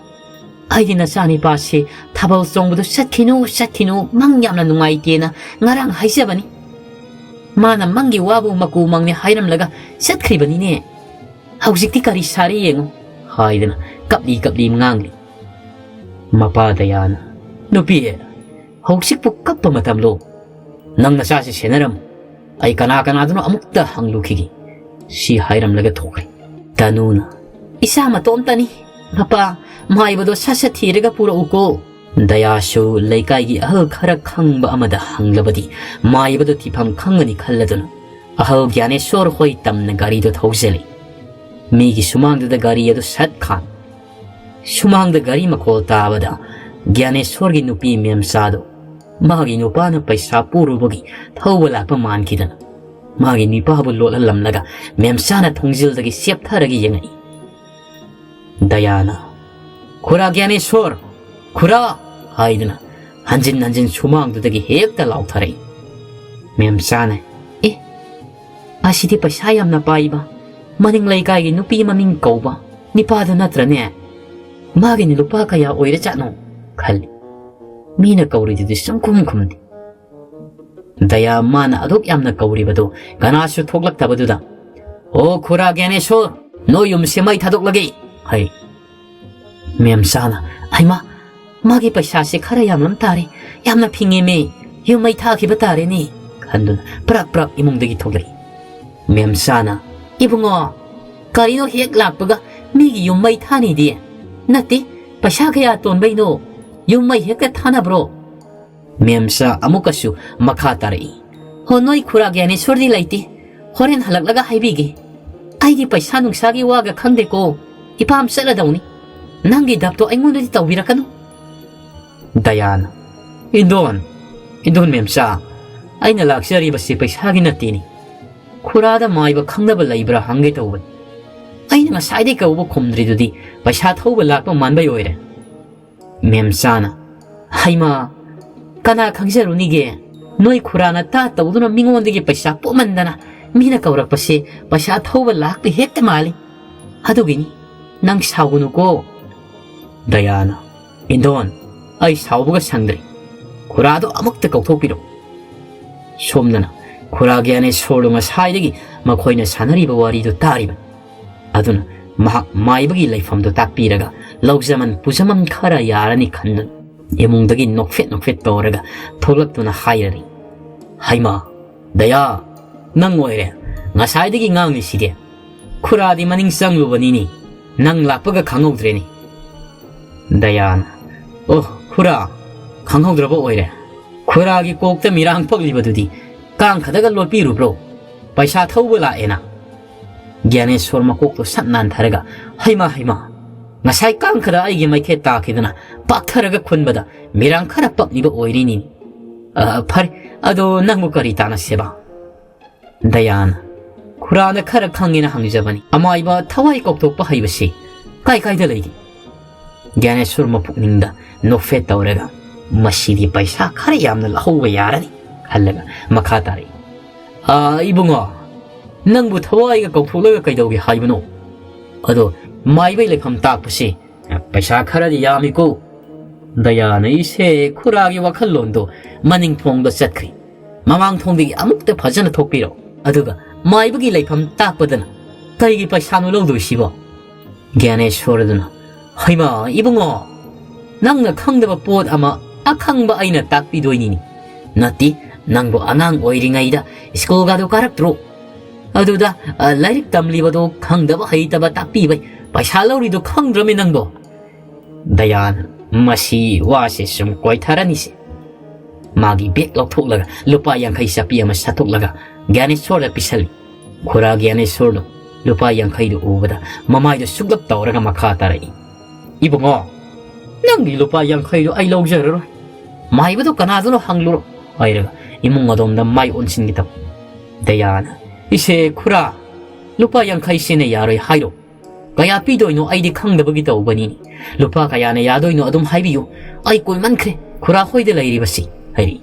ꯑꯩꯗꯤ ꯅꯆꯥꯅꯤꯄꯥꯁꯦ ꯊꯥꯕꯜ ꯆꯣꯡꯕꯗꯣ ꯆꯠꯈꯤꯅꯨ, ꯆꯠꯈꯤꯅꯨ, ꯃꯪ ꯌꯥꯝꯅ ꯅꯨꯡꯉꯥꯏꯇꯦꯅ ꯉꯔꯥꯡ ꯍꯥꯏꯖꯕꯅꯤ꯫ ꯃꯥꯅ ꯃꯪꯒꯤ ꯋꯥꯕꯨ ꯃꯀꯨ ꯃꯪꯅꯦ ꯍꯥꯏꯔꯝꯂꯒ ꯆꯠꯈ꯭ꯔꯤꯕꯅꯤꯅꯦ꯫ ꯍꯧꯖꯤꯛꯇꯤ ꯀꯔꯤ ꯁꯥꯔꯦ ꯌꯦꯡꯉꯨ," ꯍꯥꯏꯗꯅ ꯀꯞꯂꯤ ꯀꯞꯂꯤ ꯉꯥꯡꯂꯤ꯫ ꯃꯄꯥ ꯗꯌꯥꯅ, "ꯅꯨꯄꯤ, ꯍꯧꯖꯤꯛꯄꯨ ꯀꯞꯄ ꯃꯇꯝꯂꯣ? ꯅꯪ ꯅꯆꯥꯁꯤ ꯁꯦꯟꯅꯔꯝꯃꯨ꯫ ꯑꯩ ꯀꯅꯥ ꯀꯅꯥꯗꯅꯣ ꯑꯃꯨꯛꯇ ꯍꯪꯂꯨꯈꯤꯒꯦ꯫" ꯁꯤ ꯍꯥꯏꯔꯝꯂꯒ ꯊꯣꯛꯈ꯭ꯔꯦ꯫ ꯇꯅꯨꯅ, "ꯏꯆꯥ ꯃꯇꯣꯝꯇꯅꯤ꯫ ꯃꯄꯥ, ꯃꯥꯏꯕꯗꯣ ꯁꯠ ꯁꯠ ꯊꯤꯔꯒ ꯄꯨꯔꯛꯎꯀꯣ꯫" ꯗꯌꯥꯁꯨ ꯂꯩꯀꯥꯏꯒꯤ ꯑꯍꯜ ꯈꯔ ꯈꯪꯕ ꯑꯃꯗ ꯍꯪꯂꯕꯗꯤ ꯃꯥꯏꯕꯗꯣ ꯊꯤꯐꯝ ꯈꯪꯒꯅꯤ ꯈꯜꯂꯗꯨꯅ ꯑꯍꯜ ꯒ꯭ꯌꯥꯅꯦꯁꯣꯔ ꯍꯣꯏ ꯇꯝꯅ ꯒꯥꯔꯤꯗꯣ ꯊꯧꯖꯤꯜꯂꯤ꯫ ꯃꯤꯒꯤ ꯁꯨꯃꯥꯡꯗꯨꯗ ꯒꯥꯔꯤ ꯑꯗꯨ ꯁꯠ ꯈꯥꯝ꯫ ꯁꯨꯃꯥꯡꯗ ꯒꯥꯔꯤ ꯃꯈꯣꯜ ꯇꯥꯕꯗ ꯒ꯭ꯌꯥꯅꯦꯁꯣꯔꯒꯤ ꯅꯨꯄꯤ ꯃꯦꯝꯆꯥꯗꯣ ꯃꯥꯒꯤ ꯅꯨꯄꯥꯅ ꯄꯩꯁꯥ ꯄꯨꯔꯨꯕꯒꯤ ꯊꯧꯕ ꯂꯥꯛꯄ ꯃꯥꯟꯈꯤꯗꯅ ꯃꯥꯒꯤ ꯅꯨꯄꯥꯕꯨ ꯂꯣꯠꯍꯜꯂꯝꯂꯒ ꯃꯦꯝꯆꯥꯅ ꯊꯣꯡꯖꯤꯜꯗꯒꯤ ꯆꯦꯞꯊꯔꯒ ꯌꯦꯡꯉꯛꯏ꯫ ꯗꯌꯥꯅ, "ꯈꯨꯔꯥ ꯒ꯭ꯌꯥꯅꯦꯁꯣꯔ, ꯈꯨꯔꯥ!" ꯍꯥꯏꯗꯨꯅ ꯍꯟꯖꯤꯟ ꯍꯟꯖꯤꯟ ꯁꯨꯃꯥꯡꯗꯨꯗꯒꯤ ꯍꯦꯛꯇ ꯂꯥꯎꯊꯔꯛꯏ꯫ ꯃꯦꯝꯆꯥꯅ, "ꯑꯦ, ꯑꯁꯤꯗꯤ ꯄꯩꯁꯥ ꯌꯥꯝꯅ ꯄꯥꯏꯕ, ꯃꯅꯤꯡ ꯂꯩꯀꯥꯏꯒꯤ ꯅꯨꯄꯤ ꯃꯃꯤꯡ ꯀꯧꯕ ꯅꯤꯄꯥꯗꯨ ꯅꯠꯇ꯭ꯔꯅꯦ? ꯃꯥꯒꯤꯅꯤ ꯂꯨꯄꯥ ꯀꯌꯥ ꯑꯣꯏꯔꯖꯥꯠꯅꯣ?" ꯈꯜꯂꯤ꯫ ꯃꯤꯅ ꯀꯧꯔꯤꯗꯨꯗꯤ ꯁꯨꯡꯈꯨꯝ ꯈꯨꯝꯗꯦ꯫ ꯗꯌꯥ ꯃꯥꯅ ꯑꯗꯨꯛ ꯌꯥꯝꯅ ꯀꯧꯔꯤꯕꯗꯨ ꯀꯅꯥꯁꯨ ꯊꯣꯛꯂꯛꯇꯕꯗꯨꯗ, "ꯑꯣ ꯈꯨꯔꯥ ꯒ꯭ꯌꯥꯅꯦꯁꯣꯔ, ꯅꯣꯏ ꯌꯨꯝꯁꯦ ꯃꯩ ꯊꯥꯗꯣꯛꯂꯒꯦ!" ꯍꯥꯏ꯫ ꯃꯦꯝꯆꯥꯅ, "ꯍꯩꯃꯥ, ꯃꯥꯒꯤ ꯄꯩꯁꯥꯁꯦ ꯈꯔ ꯌꯥꯝꯂꯝ ꯇꯥꯔꯦ, ꯌꯥꯝꯅ ꯐꯤꯡꯉꯦꯃꯦ, ꯌꯨꯝ ꯃꯩ ꯊꯥꯈꯤꯕ ꯇꯥꯔꯦꯅꯦ" ꯈꯟꯗꯨꯅ ꯄ꯭ꯔꯞ ꯄ꯭ꯔꯞ ꯏꯃꯨꯡꯗꯒꯤ ꯊꯣꯛꯂꯛꯏ꯫ ꯃꯦꯝꯆꯥꯅ, "ꯏꯕꯨꯡꯉꯣ, ꯀꯔꯤꯅꯣ ꯍꯦꯛ ꯂꯥꯛꯄꯒ ꯃꯤꯒꯤ ꯌꯨꯝ ꯃꯩ ꯊꯥꯅꯤꯗꯤ? ꯅꯠꯇꯦ, ꯄꯩꯁꯥ ꯀꯌꯥ ꯇꯣꯟꯕꯩꯅꯣ ꯌꯨꯝ ꯃꯩ ꯍꯦꯛꯇ ꯊꯥꯅꯕ꯭ꯔꯣ?" ꯃꯦꯝꯆꯥ ꯑꯃꯨꯛꯀꯁꯨ ꯃꯈꯥ ꯇꯥꯔꯛꯏ, "ꯍꯣ, ꯅꯣꯏ ꯈꯨꯔꯥ ꯒ꯭ꯌꯥꯅꯦꯁꯣꯔꯗꯤ ꯂꯩꯇꯦ, ꯍꯣꯔꯦꯟ ꯍꯜꯂꯛꯂꯒ ꯍꯥꯏꯕꯤꯒꯦ꯫ ꯑꯩꯗꯤ ꯄꯩꯁꯥ ꯅꯨꯡꯁꯥꯒꯤ ꯋꯥꯒ ꯈꯪꯗꯦꯀꯣ, ꯏꯄꯥꯝ ꯆꯠꯂꯗꯧꯅꯤ꯫ ꯅꯪꯒꯤ ꯗꯞꯇꯣ ꯑꯩꯉꯣꯟꯗꯗꯤ ꯇꯧꯕꯤꯔꯛꯀꯅꯨ"꯫ ꯗꯌꯥꯅ, "ꯏꯟꯗꯣꯟ, ꯏꯟꯗꯣꯟ ꯃꯦꯝꯆꯥ, ꯑꯩꯅ ꯂꯥꯛꯆꯔꯤꯕꯁꯤ ꯄꯩꯁꯥꯒꯤ ꯅꯠꯇꯦꯅꯤ꯫ ꯈꯨꯔꯥꯗ ꯃꯥꯏꯕ ꯈꯪꯅꯕ ꯂꯩꯕ꯭ꯔꯥ ꯍꯪꯒꯦ ꯇꯧꯕꯅꯤ꯫ ꯑꯩꯅ ꯉꯁꯥꯏꯗꯩ ꯀꯧꯕ ꯈꯨꯝꯗ꯭ꯔꯤꯗꯨꯗꯤ ꯄꯩꯁꯥ ꯊꯧꯕ ꯂꯥꯛꯄ ꯃꯥꯟꯕꯩ ꯑꯣꯏꯔꯦ"꯫ ꯃꯦꯝꯆꯥꯅ, "ꯍꯩꯃꯥ, ꯀꯅꯥ ꯈꯪꯖꯔꯨꯅꯤꯒꯦ? ꯅꯣꯏ ꯈꯨꯔꯥꯅ ꯇꯥ ꯇꯧꯗꯨꯅ ꯃꯤꯉꯣꯟꯗꯒꯤ ꯄꯩꯁꯥ ꯄꯣꯛꯃꯟꯗꯅ ꯃꯤꯅ ꯀꯧꯔꯛꯄꯁꯦ ꯄꯩꯁꯥ ꯊꯧꯕ ꯂꯥꯛꯄ ꯍꯦꯛꯇ ꯃꯥꯜꯂꯤ꯫ ꯑꯗꯨꯒꯤꯅꯤ, ꯅꯪ ꯁꯥꯎꯒꯅꯨꯀꯣ"꯫ ꯗꯌꯥꯅ, "ꯏꯟꯗꯣꯟ, ꯑꯩ ꯁꯥꯎꯕꯒ ꯁꯪꯗ꯭ꯔꯦ꯫ ꯈꯨꯔꯥꯗꯣ ꯑꯃꯨꯛꯇ ꯀꯧꯊꯣꯛꯄꯤꯔꯛꯎ"꯫ ꯁꯣꯝꯗꯅ ꯈꯨꯔꯥ ꯒ꯭ꯌꯥꯅꯦꯁꯣꯔꯗꯣ ꯉꯁꯥꯏꯗꯒꯤ ꯃꯈꯣꯏꯅ ꯁꯥꯟꯅꯔꯤꯕ ꯋꯥꯔꯤꯗꯨ ꯇꯥꯔꯤꯕꯅꯤ꯫ ꯑꯗꯨꯅ ꯃꯍꯥꯛ ꯃꯥꯏꯕꯒꯤ ꯂꯩꯐꯝꯗꯨ ꯇꯥꯛꯄꯤꯔꯒ ꯂꯧꯖꯃꯟ ꯄꯨꯖꯃꯟ ꯈꯔ ꯌꯥꯔꯅꯤ ꯈꯟꯗꯨꯅ ꯏꯃꯨꯡꯗꯒꯤ ꯅꯣꯛꯐꯦꯠ ꯅꯣꯛꯐꯦꯠ ꯇꯧꯔꯒ ꯊꯣꯛꯂꯛꯇꯨꯅ ꯍꯥꯏꯔꯔꯤ, "ꯍꯩꯃꯥ, ꯗꯌꯥ, ꯅꯪ ꯑꯣꯏꯔꯦ꯫ ꯉꯁꯥꯏꯗꯒꯤ ꯉꯥꯡꯂꯤꯁꯤꯗꯤ꯫ ꯈꯨꯔꯥꯗꯤ ꯃꯅꯤꯡ ꯆꯪꯂꯨꯕꯅꯤꯅꯦ꯫ ꯅꯪ ꯂꯥꯛꯄꯒ ꯈꯪꯍꯧꯗ꯭ꯔꯦꯅꯦ"꯫ ꯗꯌꯥꯅ, "ꯑꯣ, ꯈꯨꯔꯥ, ꯈꯪꯍꯧꯗ꯭ꯔꯕ ꯑꯣꯏꯔꯦ꯫ ꯈꯨꯔꯥꯒꯤ ꯀꯣꯛꯇ ꯃꯤꯔꯥꯡ ꯄꯛꯂꯤꯕꯗꯨꯗꯤ ꯀꯥꯡꯈꯗꯒ ꯂꯣꯠꯄꯤꯔꯨꯕ꯭ꯔꯣ? ꯄꯩꯁꯥ ꯊꯧꯕ ꯂꯥꯛꯑꯦꯅ"꯫ ꯒ꯭ꯌꯥꯅꯦꯁꯣꯔ ꯃꯀꯣꯛꯇꯣ ꯁꯠ ꯅꯥꯟꯊꯔꯒ, "ꯍꯩꯃꯥ, ꯍꯩꯃꯥ, ꯉꯁꯥꯏ ꯀꯥꯡꯈꯗ ꯑꯩꯒꯤ ꯃꯩꯈꯦꯠ ꯇꯥꯈꯤꯗꯅ ꯄꯥꯛꯊꯔꯒ ꯈꯨꯟꯕꯗ ꯃꯤꯔꯥꯡ ꯈꯔ ꯄꯛꯂꯤꯕ ꯑꯣꯏꯔꯤꯅꯤ꯫ "ꯑ, ꯐꯔꯦ, ꯑꯗꯣ ꯅꯪꯕꯨ ꯀꯔꯤ ꯇꯥꯟꯅꯁꯦꯕ?" ꯗꯌꯥꯅ, "ꯈꯨꯔꯥꯅ ꯈꯔ ꯈꯪꯉꯦꯅ ꯍꯪꯖꯕꯅꯤ꯫ ꯑꯃꯥꯏꯕ ꯊꯋꯥꯏ ꯀꯥꯎꯊꯣꯛꯄ ꯍꯩꯕꯁꯤ ꯀꯥꯏ ꯀꯥꯏꯗ ꯂꯩꯒꯦ?" ꯒ꯭ꯌꯥꯅꯦꯁꯣꯔ ꯃꯄꯨꯛꯅꯤꯡꯗ ꯅꯣꯛꯐꯦꯠ ꯇꯧꯔꯒ, "ꯃꯁꯤꯗꯤ ꯄꯩꯁꯥ ꯈꯔ ꯌꯥꯝꯅ ꯂꯧꯍꯧꯕ ꯌꯥꯔꯅꯤ" ꯈꯜꯂꯒ ꯃꯈꯥ ꯇꯥꯔꯛꯏ, "ꯑ, ꯏꯕꯨꯡꯉꯣ, ꯅꯪꯕꯨ ꯊꯋꯥꯏꯒ ꯀꯥꯎꯊꯣꯛꯂꯒ ꯀꯩꯗꯧꯒꯦ ꯍꯥꯏꯕꯅꯣ? ꯑꯗꯣ ꯃꯥꯏꯕꯩ ꯂꯩꯐꯝ ꯇꯥꯛꯄꯁꯤ ꯄꯩꯁꯥ ꯈꯔꯗꯤ ꯌꯥꯝꯃꯤꯀꯣ?" ꯗꯌꯥꯅ, "ꯏꯁꯦ, ꯈꯨꯔꯥꯒꯤ ꯋꯥꯈꯜꯂꯣꯟꯗꯣ ꯃꯅꯤꯡ ꯊꯣꯡꯗ ꯆꯠꯈ꯭ꯔꯦ꯫ ꯃꯃꯥꯡ ꯊꯣꯡꯗꯒꯤ ꯑꯃꯨꯛꯇ ꯐꯖꯅ ꯊꯣꯛꯄꯤꯔꯣ꯫ ꯑꯗꯨꯒ ꯃꯥꯏꯕꯒꯤ ꯂꯩꯐꯝ ꯇꯥꯛꯄꯗꯅ ꯀꯩꯒꯤ ꯄꯩꯁꯥꯅꯣ ꯂꯧꯗꯣꯏꯁꯤꯕꯣ?" ꯒ꯭ꯌꯥꯅꯦꯁꯣꯔꯗꯨꯅ, "ꯍꯩꯃꯥ, ꯏꯕꯨꯡꯉꯣ, ꯅꯪꯅ ꯈꯪꯗꯕ ꯄꯣꯠ ꯑꯃ ꯑꯈꯪꯕ ꯑꯩꯅ ꯇꯥꯛꯄꯤꯗꯣꯏꯅꯤꯅꯦ꯫ ꯅꯠꯇꯦ, ꯅꯪꯕꯨ ꯑꯉꯥꯡ ꯑꯣꯏꯔꯤꯉꯩꯗ ꯁ꯭ꯀꯨꯜꯒꯗꯨ ꯀꯥꯔꯛꯇ꯭ꯔꯣ? ꯑꯗꯨꯗ, ꯑ, ꯂꯥꯏꯔꯤꯛ ꯇꯝꯂꯤꯕꯗꯣ ꯈꯪꯗꯕ ꯍꯩꯇꯕ ꯇꯥꯛꯄꯤꯕꯩ ꯄꯩꯁꯥ ꯂꯧꯔꯤꯗꯣ ꯈꯪꯗ꯭ꯔꯃꯤ ꯅꯪꯕꯣ?" ꯗꯌꯥꯅ, "ꯃꯁꯤ ꯋꯥꯁꯦ ꯁꯨꯝ ꯀꯣꯏꯊꯔꯅꯤꯁꯦ꯫" ꯃꯥꯒꯤ ꯕꯦꯒ ꯂꯧꯊꯣꯛꯂꯒ ꯂꯨꯄꯥ ꯌꯥꯡꯈꯩ ꯆꯞꯄꯤ ꯑꯃ ꯁꯠꯇꯣꯛꯂꯒ ꯒ꯭ꯌꯥꯅꯦꯁꯣꯔꯗ ꯄꯤꯁꯜꯂꯤ꯫ ꯈꯨꯔꯥ ꯒ꯭ꯌꯥꯅꯦꯁꯣꯔꯗꯣ ꯂꯨꯄꯥ ꯌꯥꯡꯈꯩꯗꯨ ꯎꯕꯗ ꯃꯃꯥꯏꯗꯨ ꯁꯨꯛꯂꯞ ꯇꯧꯔꯒ ꯃꯈꯥ ꯇꯥꯔꯛꯏ, "ꯏꯕꯨꯡꯉꯣ, ꯅꯪꯒꯤ ꯂꯨꯄꯥ ꯌꯥꯡꯈꯩꯗꯨ ꯑꯩ ꯂꯧꯖꯔꯔꯣꯏ꯫ ꯃꯥꯏꯕꯗꯨ ꯀꯅꯥꯗꯨꯅꯣ ꯍꯪꯂꯨꯔꯣ" ꯍꯥꯏꯔꯒ ꯏꯃꯨꯡ ꯑꯗꯣꯝꯗ ꯃꯥꯏ ꯑꯣꯟꯁꯤꯟꯒꯦ ꯇꯧꯏ꯫ ꯗꯌꯥꯅ, "ꯏꯁꯦ ꯈꯨꯔꯥ, ꯂꯨꯄꯥ ꯌꯥꯡꯈꯩꯁꯤꯅ ꯌꯥꯔꯣꯏ ꯍꯥꯏꯔꯣ? ꯀꯌꯥ ꯄꯤꯗꯣꯏꯅꯣ ꯑꯩꯗꯤ ꯈꯪꯗꯕꯒꯤ ꯇꯧꯕꯅꯤ꯫ ꯂꯨꯄꯥ ꯀꯌꯥꯅ ꯌꯥꯗꯣꯏꯅꯣ ꯑꯗꯨꯝ ꯍꯥꯏꯕꯤꯌꯨ꯫ ꯑꯩ ꯀꯨꯏꯃꯟꯈ꯭ꯔꯦ ꯈꯨꯔꯥ ꯍꯣꯏꯗ ꯂꯩꯔꯤꯕꯁꯤ" ꯍꯥꯏꯔꯤ꯫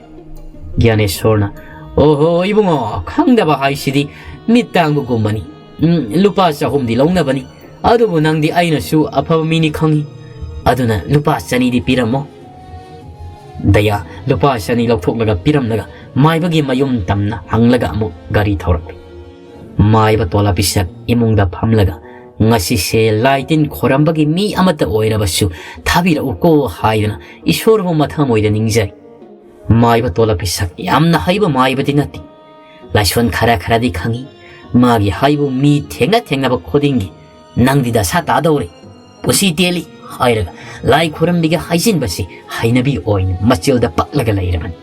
ꯒ꯭ꯌꯥꯅꯦꯁꯣꯔꯅ, "ꯑꯣꯍꯣ ꯏꯕꯨꯡꯉꯣ, ꯈꯪꯗꯕ ꯍꯥꯏꯁꯤꯗꯤ ꯃꯤꯠ ꯇꯥꯡꯕꯒꯨꯝꯕꯅꯤ꯫ ꯎꯝ, ꯂꯨꯄꯥ ꯆꯍꯨꯝꯗꯤ ꯂꯧꯅꯕꯅꯤ꯫ ꯑꯗꯨꯕꯨ ꯅꯪꯗꯤ ꯑꯩꯅꯁꯨ ꯑꯐꯕ ꯃꯤꯅꯤ ꯈꯪꯏ꯫ ꯑꯗꯨꯅ ꯂꯨꯄꯥ ꯆꯅꯤꯗꯤ ꯄꯤꯔꯝꯃꯣ꯫" ꯗꯌꯥ ꯂꯨꯄꯥ ꯆꯅꯤ ꯂꯧꯊꯣꯛꯂꯒ ꯄꯤꯔꯝꯂꯒ ꯃꯥꯏꯕꯒꯤ ꯃꯌꯨꯝ ꯇꯝꯅ ꯍꯪꯂꯒ ꯑꯃꯨꯛ ꯒꯥꯔꯤ ꯊꯧꯔꯛꯂꯤ꯫ ꯃꯥꯏꯕ ꯇꯣꯂꯥ ꯄꯤꯁꯛ ꯏꯃꯨꯡꯗ ꯐꯝꯂꯒ, "ꯉꯁꯤꯁꯦ ꯂꯥꯏ ꯇꯤꯟ ꯈꯣꯏꯔꯝꯕꯒꯤ ꯃꯤ ꯑꯃꯠꯇ ꯑꯣꯏꯔꯕꯁꯨ ꯊꯥꯕꯤꯔꯛꯎꯀꯣ" ꯍꯥꯏꯗꯨꯅ ꯏꯁꯣꯔꯕꯨ ꯃꯊꯃꯣꯏꯗ ꯅꯤꯡꯖꯩ꯫ ꯃꯥꯏꯕ ꯇꯣꯂꯥ ꯄꯤꯁꯛ ꯌꯥꯝꯅ ꯍꯩꯕ ꯃꯥꯏꯕꯗꯤ ꯅꯠꯇꯦ꯫ ꯂꯥꯏꯁꯣꯟ ꯈꯔ ꯈꯔꯗꯤ ꯈꯪꯏ꯫ ꯃꯥꯒꯤ ꯍꯥꯏꯕꯨ ꯃꯤ ꯊꯦꯡꯅ ꯊꯦꯡꯅꯕ ꯈꯨꯗꯤꯡꯒꯤ, "ꯅꯪꯗꯤ ꯗꯁꯥ ꯇꯥꯗꯧꯔꯦ, ꯄꯨꯟꯁꯤ ꯇꯦꯜꯂꯤ" ꯍꯥꯏꯔꯒ ꯂꯥꯏ ꯈꯨꯔꯝꯕꯤꯒ ꯍꯥꯏꯖꯤꯟꯕꯁꯤ ꯍꯩꯅꯕꯤ ꯑꯣꯏꯅ ꯃꯆꯤꯜꯗ ꯄꯛꯂꯒ ꯂꯩꯔꯕꯅꯤ꯫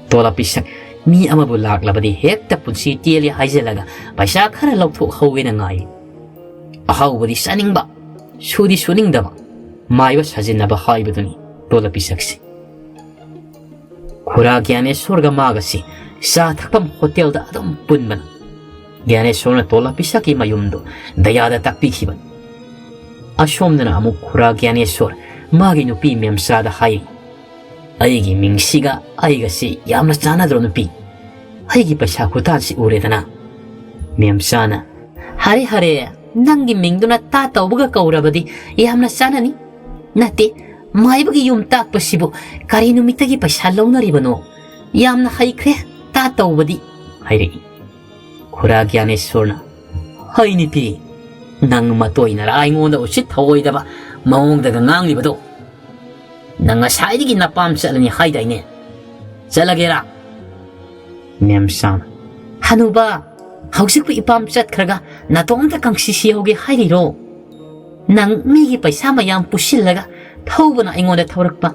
ꯇꯣꯂꯥ ꯄꯤꯁꯛ ꯃꯤ ꯑꯃꯕꯨ ꯂꯥꯛꯂꯕꯗꯤ ꯍꯦꯛꯇ "ꯄꯨꯟꯁꯤ ꯇꯦꯜꯂꯤ" ꯍꯥꯏꯖꯤꯜꯂꯒ ꯄꯩꯁꯥ ꯈꯔ ꯂꯧꯊꯣꯛꯍꯧꯒꯦꯅ ꯉꯥꯏ꯫ ꯑꯍꯥꯎꯕꯗꯤ ꯆꯥꯅꯤꯡꯕ, ꯁꯨꯗꯤ ꯁꯨꯅꯤꯡꯗꯕ, ꯃꯥꯏꯕ ꯁꯥꯖꯤꯟꯅꯕ ꯍꯥꯏꯕꯗꯨꯅꯤ ꯇꯣꯂꯥ ꯄꯤꯁꯛꯁꯤ꯫ ꯈꯨꯔꯥ ꯒ꯭ꯌꯥꯅꯦꯁꯣꯔꯒ ꯃꯥꯒꯁꯤ ꯆꯥ ꯊꯛꯐꯝ ꯍꯣꯇꯦꯜꯗ ꯑꯗꯨꯝ ꯄꯨꯟꯕꯅꯤ꯫ ꯒ꯭ꯌꯥꯅꯦꯁꯣꯔꯅ ꯇꯣꯂꯥ ꯄꯤꯁꯛꯀꯤ ꯃꯌꯨꯝꯗꯨ ꯗꯌꯥꯗ ꯇꯥꯛꯄꯤꯈꯤꯕꯅꯤ꯫ ꯑꯁꯣꯝꯗꯅ ꯑꯃꯨꯛ ꯈꯨꯔꯥ ꯒ꯭ꯌꯥꯅꯦꯁꯣꯔ ꯃꯥꯒꯤ ꯅꯨꯄꯤ ꯃꯦꯝꯆꯥꯗ ꯍꯥꯏꯔꯤ, "ꯑꯩꯒꯤ ꯃꯤꯡꯁꯤꯒ ꯑꯩꯒꯁꯤ ꯌꯥꯝꯅ ꯆꯥꯟꯅꯗ꯭ꯔꯣ ꯅꯨꯄꯤ? ꯑꯩꯒꯤ ꯄꯩꯁꯥ ꯈꯨꯇꯥꯟꯁꯤ ꯎꯔꯦꯗꯅ?" ꯃꯦꯝꯆꯥꯅ, "ꯍꯔꯦ ꯍꯔꯦ, ꯅꯪꯒꯤ ꯃꯤꯡꯗꯨꯅ ꯇꯥ ꯇꯧꯕꯒ ꯀꯧꯔꯕꯗꯤ ꯌꯥꯝꯅ ꯆꯥꯟꯅꯅꯤ꯫ ꯅꯠꯇꯦ, ꯃꯥꯏꯕꯒꯤ ꯌꯨꯝ ꯇꯥꯛꯄꯁꯤꯕꯨ ꯀꯔꯤ ꯅꯨꯃꯤꯠꯇꯒꯤ ꯄꯩꯁꯥ ꯂꯧꯅꯔꯤꯕꯅꯣ? ꯌꯥꯝꯅ ꯍꯩꯈ꯭ꯔꯦ ꯇꯥ ꯇꯧꯕꯗꯤ," ꯍꯥꯏꯔꯛꯏ꯫ ꯈꯨꯔꯥ ꯒ꯭ꯌꯥꯅꯦꯁꯣꯔꯅ, "ꯍꯩ ꯅꯨꯄꯤ, ꯅꯪ ꯃꯇꯣꯏꯅꯔ ꯑꯩꯉꯣꯟꯗ ꯎꯁꯤꯠ ꯊꯑꯣꯏꯗꯕ ꯃꯑꯣꯡꯗꯒ ꯉꯥꯡꯂꯤꯕꯗꯣ? ꯅꯪ ꯉꯁꯥꯏꯗꯒꯤ ꯅꯄꯥꯝ ꯆꯠꯂꯅꯤ ꯍꯥꯏꯗꯥꯏꯅꯦ? ꯆꯠꯂꯒꯦꯔꯥ?" ꯃꯦꯝꯆꯥꯅ, "ꯍꯅꯨꯕ, ꯍꯧꯖꯤꯛꯄꯨ ꯏꯄꯥꯝ ꯆꯠꯈ꯭ꯔꯒ ꯅꯇꯣꯝꯇ ꯀꯪꯁꯤ ꯁꯤꯍꯧꯒꯦ ꯍꯥꯏꯔꯤꯔꯣ? ꯅꯪ ꯃꯤꯒꯤ ꯄꯩꯁꯥ ꯃꯌꯥꯝ ꯄꯨꯁꯤꯜꯂꯒ ꯊꯧꯕꯅ ꯑꯩꯉꯣꯟꯗ ꯊꯧꯔꯛꯄ꯫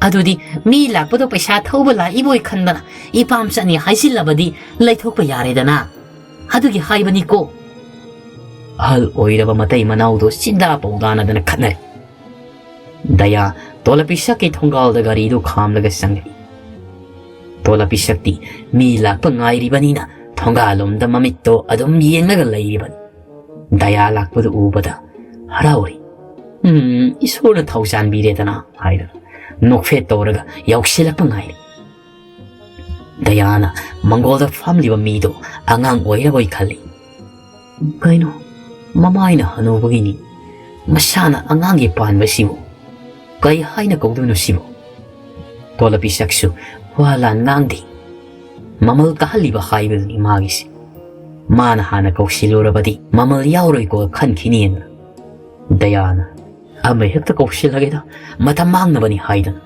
ꯑꯗꯨꯗꯤ ꯃꯤ ꯂꯥꯛꯄꯗꯣ ꯄꯩꯁꯥ ꯊꯧꯕ ꯂꯥꯛꯏꯕꯣꯏ ꯈꯟꯗꯅ ꯏꯄꯥꯝ ꯆꯠꯅꯤ ꯍꯥꯏꯖꯤꯜꯂꯕꯗꯤ ꯂꯩꯊꯣꯛꯄ ꯌꯥꯔꯦꯗꯅ꯫ ꯑꯗꯨꯒꯤ ꯍꯥꯏꯕꯅꯤꯀꯣ꯫" ꯑꯍꯜ ꯑꯣꯏꯔꯕ ꯃꯇꯩ ꯃꯅꯥꯎꯗꯣ ꯆꯤꯟꯗꯥ ꯄꯧꯗꯥꯅꯗꯅ ꯈꯠꯅꯔꯦ꯫ ꯗꯌꯥ ꯇꯣꯂꯥ ꯄꯤꯁꯛꯀꯤ ꯊꯣꯡꯒꯥꯜꯗ ꯒꯥꯔꯤꯗꯨ ꯈꯥꯝꯂꯒ ꯆꯪꯂꯛꯏ꯫ ꯇꯣꯂꯥ ꯄꯤꯁꯛꯇꯤ ꯃꯤ ꯂꯥꯛꯄ ꯉꯥꯏꯔꯤꯕꯅꯤꯅ ꯊꯣꯡꯒꯥꯜꯂꯣꯝꯗ ꯃꯃꯤꯠꯇꯣ ꯑꯗꯨꯝ ꯌꯦꯡꯂꯒ ꯂꯩꯔꯤꯕꯅꯤ꯫ ꯗꯌꯥ ꯂꯥꯛꯄꯗꯨ ꯎꯕꯗ ꯍꯔꯥꯎꯔꯤ꯫ "ꯎꯝ, ꯏꯁꯣꯔꯅ ꯊꯧꯖꯥꯟꯕꯤꯔꯦꯗꯅ," ꯍꯥꯏꯗꯨꯅ ꯅꯣꯛꯐꯦꯠ ꯇꯧꯔꯒ ꯌꯧꯁꯤꯜꯂꯛꯄ ꯉꯥꯏꯔꯤ꯫ ꯗꯌꯥꯅ ꯃꯪꯒꯣꯜꯗ ꯐꯝꯂꯤꯕ ꯃꯤꯗꯣ ꯑꯉꯥꯡ ꯑꯣꯏꯔꯕꯣꯏ ꯈꯜꯂꯤ꯫ "ꯀꯩꯅꯣ, ꯃꯃꯥꯏꯅ ꯍꯅꯨꯕꯒꯤꯅꯤ, ꯃꯁꯥꯅ ꯑꯉꯥꯡꯒꯤ ꯄꯥꯟꯕꯁꯤꯕꯨ ꯀꯩ ꯍꯥꯏꯅ ꯀꯧꯗꯣꯏꯅꯣ ꯁꯤꯕꯨ?" ꯇꯣꯂꯥ ꯄꯤꯁꯛꯁꯨ ꯋꯥ ꯂꯥꯟ ꯉꯥꯡꯗꯦ꯫ ꯃꯃꯜ ꯀꯥꯍꯜꯂꯤꯕ ꯍꯥꯏꯕꯗꯨꯅꯤ ꯃꯥꯒꯤꯁꯦ꯫ ꯃꯥꯅ ꯍꯥꯟꯅ ꯀꯧꯁꯤꯜꯂꯨꯔꯕꯗꯤ ꯃꯃꯜ ꯌꯥꯎꯔꯣꯏꯀꯣ ꯈꯟꯈꯤꯅꯤꯅ꯫ ꯗꯌꯥꯅ, "ꯑꯃ ꯍꯦꯛꯇ ꯀꯧꯁꯤꯜꯂꯒꯦꯗ, ꯃꯇꯝ ꯃꯥꯡꯅꯕꯅꯤ" ꯍꯥꯏꯗꯨꯅ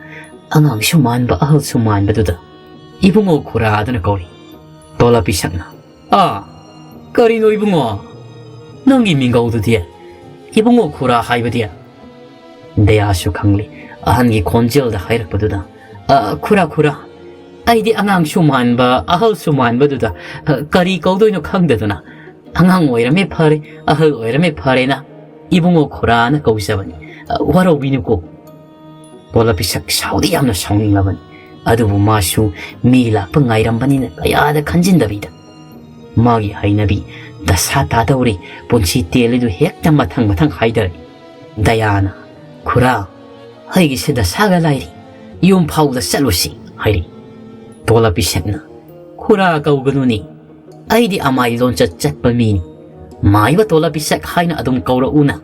ꯑꯉꯥꯡꯁꯨ ꯃꯥꯟꯕ ꯑꯍꯜꯁꯨ ꯃꯥꯟꯕꯗꯨꯗ ꯏꯕꯨꯡꯉꯣ ꯈꯨꯔꯥꯗꯨꯅ ꯀꯧꯔꯤ꯫ ꯇꯣꯂꯥ ꯄꯤꯁꯛꯅ, "ꯑꯥ, ꯀꯔꯤꯅꯣ ꯏꯕꯨꯡꯉꯣ? ꯅꯪꯒꯤ ꯃꯤꯡꯒꯧꯗꯨꯗꯤ? ꯏꯕꯨꯡꯉꯣ ꯈꯨꯔꯥ ꯍꯥꯏꯕꯗꯤ?" ꯗꯌꯥꯁꯨ ꯈꯪꯂꯤ ꯑꯍꯟꯒꯤ ꯈꯣꯟꯖꯦꯜꯗ ꯍꯥꯏꯔꯛꯄꯗꯨꯗ꯫ "ꯑ, ꯈꯨꯔꯥ, ꯈꯨꯔꯥ, ꯑꯩꯗꯤ ꯑꯉꯥꯡꯁꯨ ꯃꯥꯟꯕ, ꯑꯍꯜꯁꯨ ꯃꯥꯟꯕꯗꯨꯗ, ꯑ, ꯀꯔꯤ ꯀꯧꯗꯣꯏꯅꯣ ꯈꯪꯗꯗꯅ, ꯑꯉꯥꯡ ꯑꯣꯏꯔꯝꯃꯦ ꯐꯔꯦ, ꯑꯍꯜ ꯑꯣꯏꯔꯝꯃꯦ ꯐꯔꯦꯅ ꯏꯕꯨꯡꯉꯣ ꯈꯨꯔꯥꯅ ꯀꯧꯖꯕꯅꯤ꯫ ꯑ, ꯋꯥꯔꯧꯕꯤꯅꯨꯀꯣ꯫" ꯇꯣꯂꯥ ꯄꯤꯁꯛ ꯁꯥꯎꯗꯤ ꯌꯥꯝꯅ ꯁꯥꯎꯅꯤꯡꯂꯕꯅꯤ꯫ ꯑꯗꯨꯕꯨ ꯃꯥꯁꯨ ꯃꯤ ꯂꯥꯛꯄ ꯉꯥꯏꯔꯝꯕꯅꯤꯅ ꯀꯌꯥꯗ ꯈꯟꯖꯤꯟꯗꯕꯤꯗ ꯃꯥꯒꯤ ꯍꯩꯅꯕꯤ ꯗꯁꯥ ꯇꯥꯗꯧꯔꯤ ꯄꯨꯟꯁꯤ ꯇꯦꯜꯂꯤꯗꯨ ꯍꯦꯛꯇ ꯃꯊꯪ ꯃꯊꯪ ꯍꯥꯏꯗꯔꯛꯏ꯫ ꯗꯌꯥꯅ, "ꯈꯨꯔꯥ, ꯑꯩꯒꯤꯁꯦ ꯗꯁꯥꯒ ꯂꯥꯏꯔꯤ, ꯌꯨꯝ ꯐꯥꯎꯗ ꯆꯠꯂꯨꯁꯤ" ꯍꯥꯏꯔꯛꯏ꯫ ꯇꯣꯂꯥ ꯄꯤꯁꯛꯅ, "ꯈꯨꯔꯥ ꯀꯧꯒꯅꯨꯅꯦ, ꯑꯩꯗꯤ ꯑꯃꯥꯏ ꯂꯣꯟꯆꯠ ꯆꯠꯄ ꯃꯤꯅꯤ, ꯃꯥꯏꯕ ꯇꯣꯂꯥ ꯄꯤꯁꯛ ꯍꯥꯏꯅ ꯑꯗꯨꯝ ꯀꯧꯔꯛꯎꯅ"꯫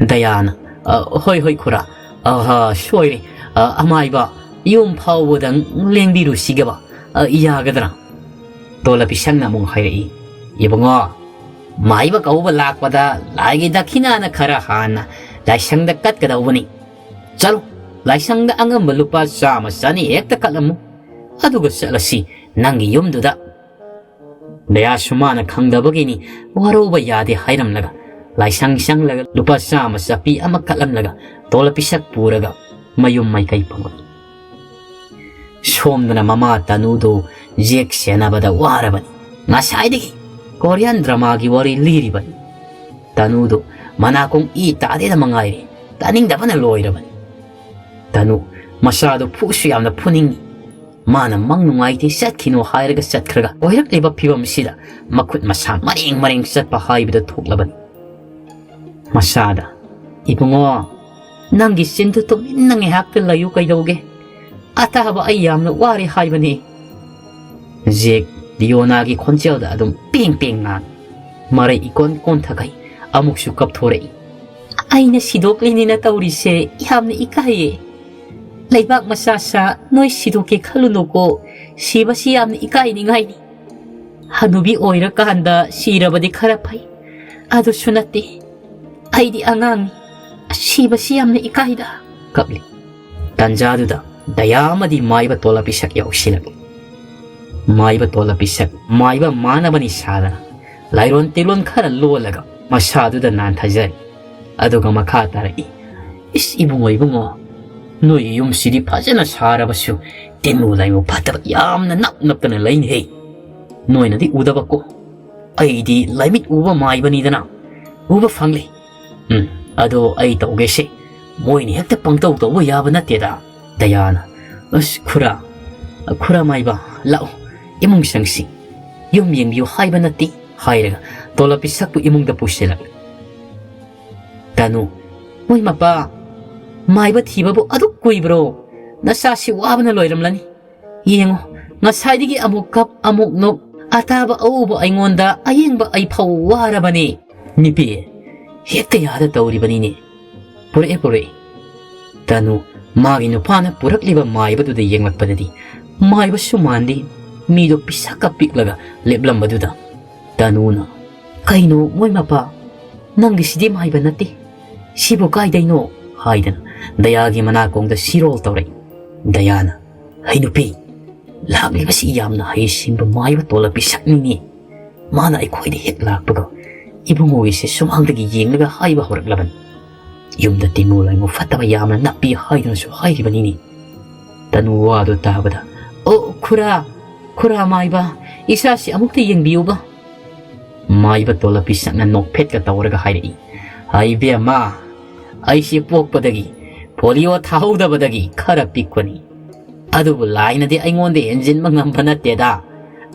ꯗꯌꯥꯅ, "ꯑ, ꯍꯣꯏ, ꯍꯣꯏ, ꯈꯨꯔꯥ, ꯑꯍ, ꯁꯣꯏꯔꯦ, ꯑ, ꯑꯃꯥꯏꯕ ꯌꯨꯝ ꯐꯥꯎꯕꯗꯪ ꯂꯦꯡꯕꯤꯔꯨꯁꯤꯒꯕ, ꯑ, ꯌꯥꯒꯗ꯭ꯔꯥ?" ꯇꯣꯂꯥ ꯄꯤꯁꯛꯅ ꯑꯃꯨꯛ ꯍꯥꯏꯔꯛꯏ, "ꯏꯕꯨꯡꯉꯣ, ꯃꯥꯏꯕ ꯀꯧꯕ ꯂꯥꯛꯄꯗ ꯂꯥꯏꯒꯤ ꯗꯈꯤꯅꯥꯅ ꯈꯔ ꯍꯥꯟꯅ ꯂꯥꯏꯁꯪꯗ ꯀꯠꯀꯗꯧꯕꯅꯤ꯫ ꯆꯠꯂꯨ, ꯂꯥꯏꯁꯪꯗ ꯑꯉꯝꯕ ꯂꯨꯄꯥ ꯆꯥꯝꯃ ꯆꯅꯤ ꯍꯦꯛꯇ ꯀꯠꯂꯝꯃꯨ, ꯑꯗꯨꯒ ꯆꯠꯂꯁꯤ ꯅꯪꯒꯤ ꯌꯨꯝꯗꯨꯗ"꯫ ꯗꯌꯥꯁꯨ ꯃꯥꯅ ꯈꯪꯗꯕꯒꯤꯅꯤ ꯋꯥꯔꯧꯕ ꯌꯥꯗꯦ ꯍꯥꯏꯔꯝꯂꯒ ꯂꯥꯏꯁꯪ ꯆꯪꯂꯒ ꯂꯨꯄꯥ ꯆꯥꯝꯃ ꯆꯞꯄꯤ ꯑꯃ ꯀꯠꯂꯝꯂꯒ ꯇꯣꯂꯥ ꯄꯤꯁꯛ ꯄꯨꯔꯒ ꯃꯌꯨꯝ ꯃꯥꯏꯀꯩ ꯄꯨꯔꯛꯏ꯫ ꯁꯣꯝꯗꯅ ꯃꯃꯥ ꯇꯅꯨꯗꯨ ꯖꯦꯛ ꯁꯦꯟꯅꯕꯗ ꯋꯥꯔꯕꯅꯤ꯫ ꯉꯁꯥꯏꯗꯒꯤ ꯀꯣꯔꯤꯌꯥꯟ ꯗ꯭ꯔꯃꯥꯒꯤ ꯋꯥꯔꯤ ꯂꯤꯔꯤꯕꯅꯤ꯫ ꯇꯅꯨꯗꯨ ꯃꯅꯥꯀꯣꯡ ꯏ ꯇꯥꯗꯦꯗ ꯃꯉꯥꯏꯔꯦ, ꯇꯥꯅꯤꯡꯗꯕꯅ ꯂꯣꯏꯔꯕꯅꯤ꯫ ꯇꯅꯨ ꯃꯆꯥꯗꯨ ꯐꯨꯁꯨ ꯌꯥꯝꯅ ꯐꯨꯅꯤꯡꯉꯤ꯫ ꯃꯥꯅ ꯃꯪ ꯅꯨꯡꯉꯥꯏꯇꯦ ꯆꯠꯈꯤꯅꯨ ꯍꯥꯏꯔꯒ ꯆꯠꯈ꯭ꯔꯒ ꯑꯣꯏꯔꯛꯂꯤꯕ ꯐꯤꯕꯝꯁꯤꯗ ꯃꯈꯨꯠ ꯃꯁꯥ ꯃꯔꯦꯡ ꯃꯔꯦꯡ ꯆꯠꯄ ꯍꯥꯏꯕꯗꯨ ꯊꯣꯛꯂꯕꯅꯤ꯫ ꯃꯆꯥꯗ, "ꯏꯕꯨꯡꯉꯣ, ꯅꯪꯒꯤ ꯆꯤꯟꯗꯨ ꯇꯨꯃꯤꯟꯅ ꯉꯥꯏꯍꯥꯛꯇ ꯂꯩꯌꯨ ꯀꯩꯗꯧꯒꯦ? ꯑꯇꯥꯕ ꯑꯩ ꯌꯥꯝꯅ ꯋꯥꯔꯦ ꯍꯥꯏꯕꯅꯤ"꯫ ꯖꯦꯛ ꯗꯤꯌꯣꯅꯥꯒꯤ ꯈꯣꯟꯖꯦꯜꯗ ꯑꯗꯨꯝ ꯄꯦꯡ ꯄꯦꯡ ꯉꯥꯡ꯫ ꯃꯔꯩ ꯏꯀꯣꯟ ꯀꯣꯟꯊꯈꯩ ꯑꯃꯨꯛꯁꯨ ꯀꯞꯊꯣꯔꯛꯏ꯫ "ꯑꯩꯅ ꯁꯤꯗꯣꯛꯂꯤꯅꯤꯅ ꯇꯧꯔꯤꯁꯦ ꯌꯥꯝꯅ ꯏꯀꯥꯏꯌꯦ꯫ ꯂꯩꯕꯥꯛ ꯃꯆꯥ ꯁꯥ ꯅꯣꯏ ꯁꯤꯗꯣꯛꯀꯦ ꯈꯜꯂꯨꯅꯨꯀꯣ꯫ ꯁꯤꯕꯁꯤ ꯌꯥꯝꯅ ꯏꯀꯥꯏꯅꯤꯡꯉꯥꯏꯅꯤ꯫ ꯍꯅꯨꯕꯤ ꯑꯣꯏꯔꯀꯥꯟꯗ ꯁꯤꯔꯕꯗꯤ ꯈꯔ ꯐꯩ꯫ ꯑꯗꯨꯁꯨ ꯅꯠꯇꯦ꯫ ꯑꯩꯗꯤ ꯑꯉꯥꯡꯅꯤ꯫ ꯁꯤꯕꯁꯤ ꯌꯥꯝꯅ ꯏꯀꯥꯏꯗ"꯫ ꯀꯞꯂꯤ꯫ ꯇꯟꯖꯥꯗꯨꯗ ꯗꯌꯥ ꯑꯃꯗꯤ ꯃꯥꯏꯕ ꯇꯣꯂꯥ ꯄꯤꯁꯛ ꯌꯥꯎꯁꯤꯜꯂꯛꯏ꯫ ꯃꯥꯏꯕ ꯇꯣꯂꯥ ꯄꯤꯁꯛ ꯃꯥꯏꯕ ꯃꯥꯟꯅꯕꯅꯤ ꯁꯥꯗꯅ ꯂꯥꯏꯔꯣꯟ ꯇꯤꯂꯣꯟ ꯈꯔ ꯂꯣꯜꯂꯒ ꯃꯁꯥꯗꯨꯗ ꯅꯥꯟꯊꯖꯔꯤ꯫ ꯑꯗꯨꯒ ꯃꯈꯥ ꯇꯥꯔꯛꯏ, "ꯏꯁ, ꯏꯕꯨꯡꯉꯣ, ꯏꯕꯨꯡꯉꯣ, ꯅꯣꯏꯒꯤ ꯌꯨꯝꯁꯤꯗꯤ ꯐꯖꯅ ꯁꯥꯔꯕꯁꯨ ꯇꯤꯟꯃꯨ ꯂꯥꯏꯃꯨ ꯐꯠꯇꯕ ꯌꯥꯝꯅ ꯅꯞ ꯅꯞꯇꯅ ꯂꯩꯅꯦꯍꯦ꯫ ꯅꯣꯏꯅꯗꯤ ꯎꯗꯕꯀꯣ꯫ ꯑꯩꯗꯤ ꯂꯥꯏꯃꯤꯠ ꯎꯕ ꯃꯥꯏꯕꯅꯤꯗꯅ ꯎꯕ ꯐꯪꯂꯦ꯫ ꯎꯝ, ꯑꯗꯣ ꯑꯩ ꯇꯧꯒꯦꯁꯦ꯫ ꯃꯣꯏꯅ ꯍꯦꯛꯇ ꯄꯪꯇꯧ ꯇꯧꯕ ꯌꯥꯕ ꯅꯠꯇꯦꯗ"꯫ ꯗꯌꯥꯅ, "ꯑꯁ ꯈꯨꯔꯥ, ꯈꯨꯔꯥ ꯃꯥꯏꯕ, ꯂꯥꯛꯑꯣ, ꯏꯃꯨꯡ ꯆꯪꯁꯤ꯫ ꯌꯨꯝ ꯌꯦꯡꯕꯤꯌꯨ ꯍꯥꯏꯕ ꯅꯠꯇꯦ" ꯍꯥꯏꯔꯒ ꯇꯣꯂꯞ ꯄꯤꯁꯛꯄꯨ ꯏꯃꯨꯡꯗ ꯄꯨꯁꯤꯜꯂꯛꯂꯦ꯫ ꯇꯅꯨ, "ꯃꯣꯏ ꯃꯄꯥ, ꯃꯥꯏꯕ ꯊꯤꯕꯕꯨ ꯑꯗꯨꯛ ꯀꯨꯏꯕ꯭ꯔꯣ? ꯅꯆꯥꯁꯤ ꯋꯥꯕꯅ ꯂꯣꯏꯔꯝꯂꯅꯤ꯫ ꯌꯦꯡꯉꯣ, ꯉꯁꯥꯏꯗꯒꯤ ꯑꯃꯨꯛ ꯀꯞ ꯑꯃꯨꯛ ꯅꯣꯛ, ꯑꯇꯥꯕ ꯑꯎꯕ ꯑꯩꯉꯣꯟꯗ, ꯑꯌꯦꯡꯕ ꯑꯩ ꯐꯥꯎ ꯋꯥꯔꯕꯅꯤ꯫ ꯅꯨꯄꯤ, ꯍꯦꯛꯇ ꯌꯥꯗ ꯇꯧꯔꯤꯕꯅꯤꯅꯦ꯫ ꯄꯨꯔꯛꯑꯦ, ꯄꯨꯔꯛꯑꯦ"꯫ ꯇꯅꯨ ꯃꯥꯒꯤ ꯅꯨꯄꯥꯅ ꯄꯨꯔꯛꯂꯤꯕ ꯃꯥꯏꯕꯗꯨꯗ ꯌꯦꯡꯂꯛꯄꯗꯗꯤ ꯃꯥꯏꯕꯁꯨ ꯃꯥꯟꯗꯦ, ꯃꯤꯗꯣ ꯄꯤꯁꯛꯀ ꯄꯤꯛꯂꯒ ꯂꯦꯞꯂꯝꯕꯗꯨꯗ꯫ ꯇꯅꯨꯅ, "ꯀꯩꯅꯣ ꯃꯣꯏ ꯃꯄꯥ, ꯅꯪꯒꯤꯁꯤꯗꯤ ꯃꯥꯏꯕ ꯅꯠꯇꯦ, ꯁꯤꯕꯨ ꯀꯥꯏꯗꯩꯅꯣ?" ꯍꯥꯏꯗꯅ ꯗꯌꯥꯒꯤ ꯃꯅꯥꯀꯣꯡꯗ ꯁꯤꯔꯣꯜ ꯇꯧꯔꯛꯏ꯫ ꯗꯌꯥꯅ, "ꯍꯩ ꯅꯨꯄꯤ, ꯂꯥꯛꯂꯤꯕꯁꯤ ꯌꯥꯝꯅ ꯍꯩꯁꯤꯡꯕ ꯃꯥꯏꯕ ꯇꯣꯂꯞ ꯄꯤꯁꯛꯅꯤꯅꯦ꯫ ꯃꯥꯅ ꯑꯩꯈꯣꯏꯗ ꯍꯦꯛ ꯂꯥꯛꯄꯒ ꯏꯕꯨꯡꯉꯣꯒꯤꯁꯦ ꯁꯨꯃꯥꯡꯗꯒꯤ ꯌꯦꯡꯂꯒ ꯍꯥꯏꯕ ꯍꯧꯔꯛꯂꯕꯅꯤ꯫ ꯌꯨꯝꯗ ꯇꯤꯡꯉꯨ ꯂꯥꯏꯉꯨ ꯐꯠꯇꯕ ꯌꯥꯝꯅ ꯅꯞꯄꯤ ꯍꯥꯏꯗꯨꯅꯁꯨ ꯍꯥꯏꯔꯤꯕꯅꯤꯅꯦ"꯫ ꯇꯅꯨ ꯋꯥꯗꯨ ꯇꯥꯕꯗ, "ꯑꯣ ꯈꯨꯔꯥ, ꯈꯨꯔꯥ ꯃꯥꯏꯕ, ꯏꯆꯥꯁꯤ ꯑꯃꯨꯛꯇ ꯌꯦꯡꯕꯤꯌꯨꯕ"꯫ ꯃꯥꯏꯕ ꯇꯣꯂꯞ ꯄꯤꯁꯛꯅ ꯅꯣꯛꯐꯦꯠꯀ ꯇꯧꯔꯒ ꯍꯥꯏꯔꯛꯏ, "ꯏꯕꯦꯝꯃ, ꯑꯩꯁꯤ ꯄꯣꯛꯄꯗꯒꯤ ꯄꯣꯂꯤꯑꯣ ꯊꯥꯍꯧꯗꯕꯗꯒꯤ ꯈꯔ ꯄꯤꯛꯄꯅꯤ꯫ ꯑꯗꯨꯕꯨ ꯂꯥꯏꯅꯗꯤ ꯑꯩꯉꯣꯟꯗ ꯍꯦꯟꯖꯤꯟꯕ ꯉꯝꯕ ꯅꯠꯇꯦꯗ꯫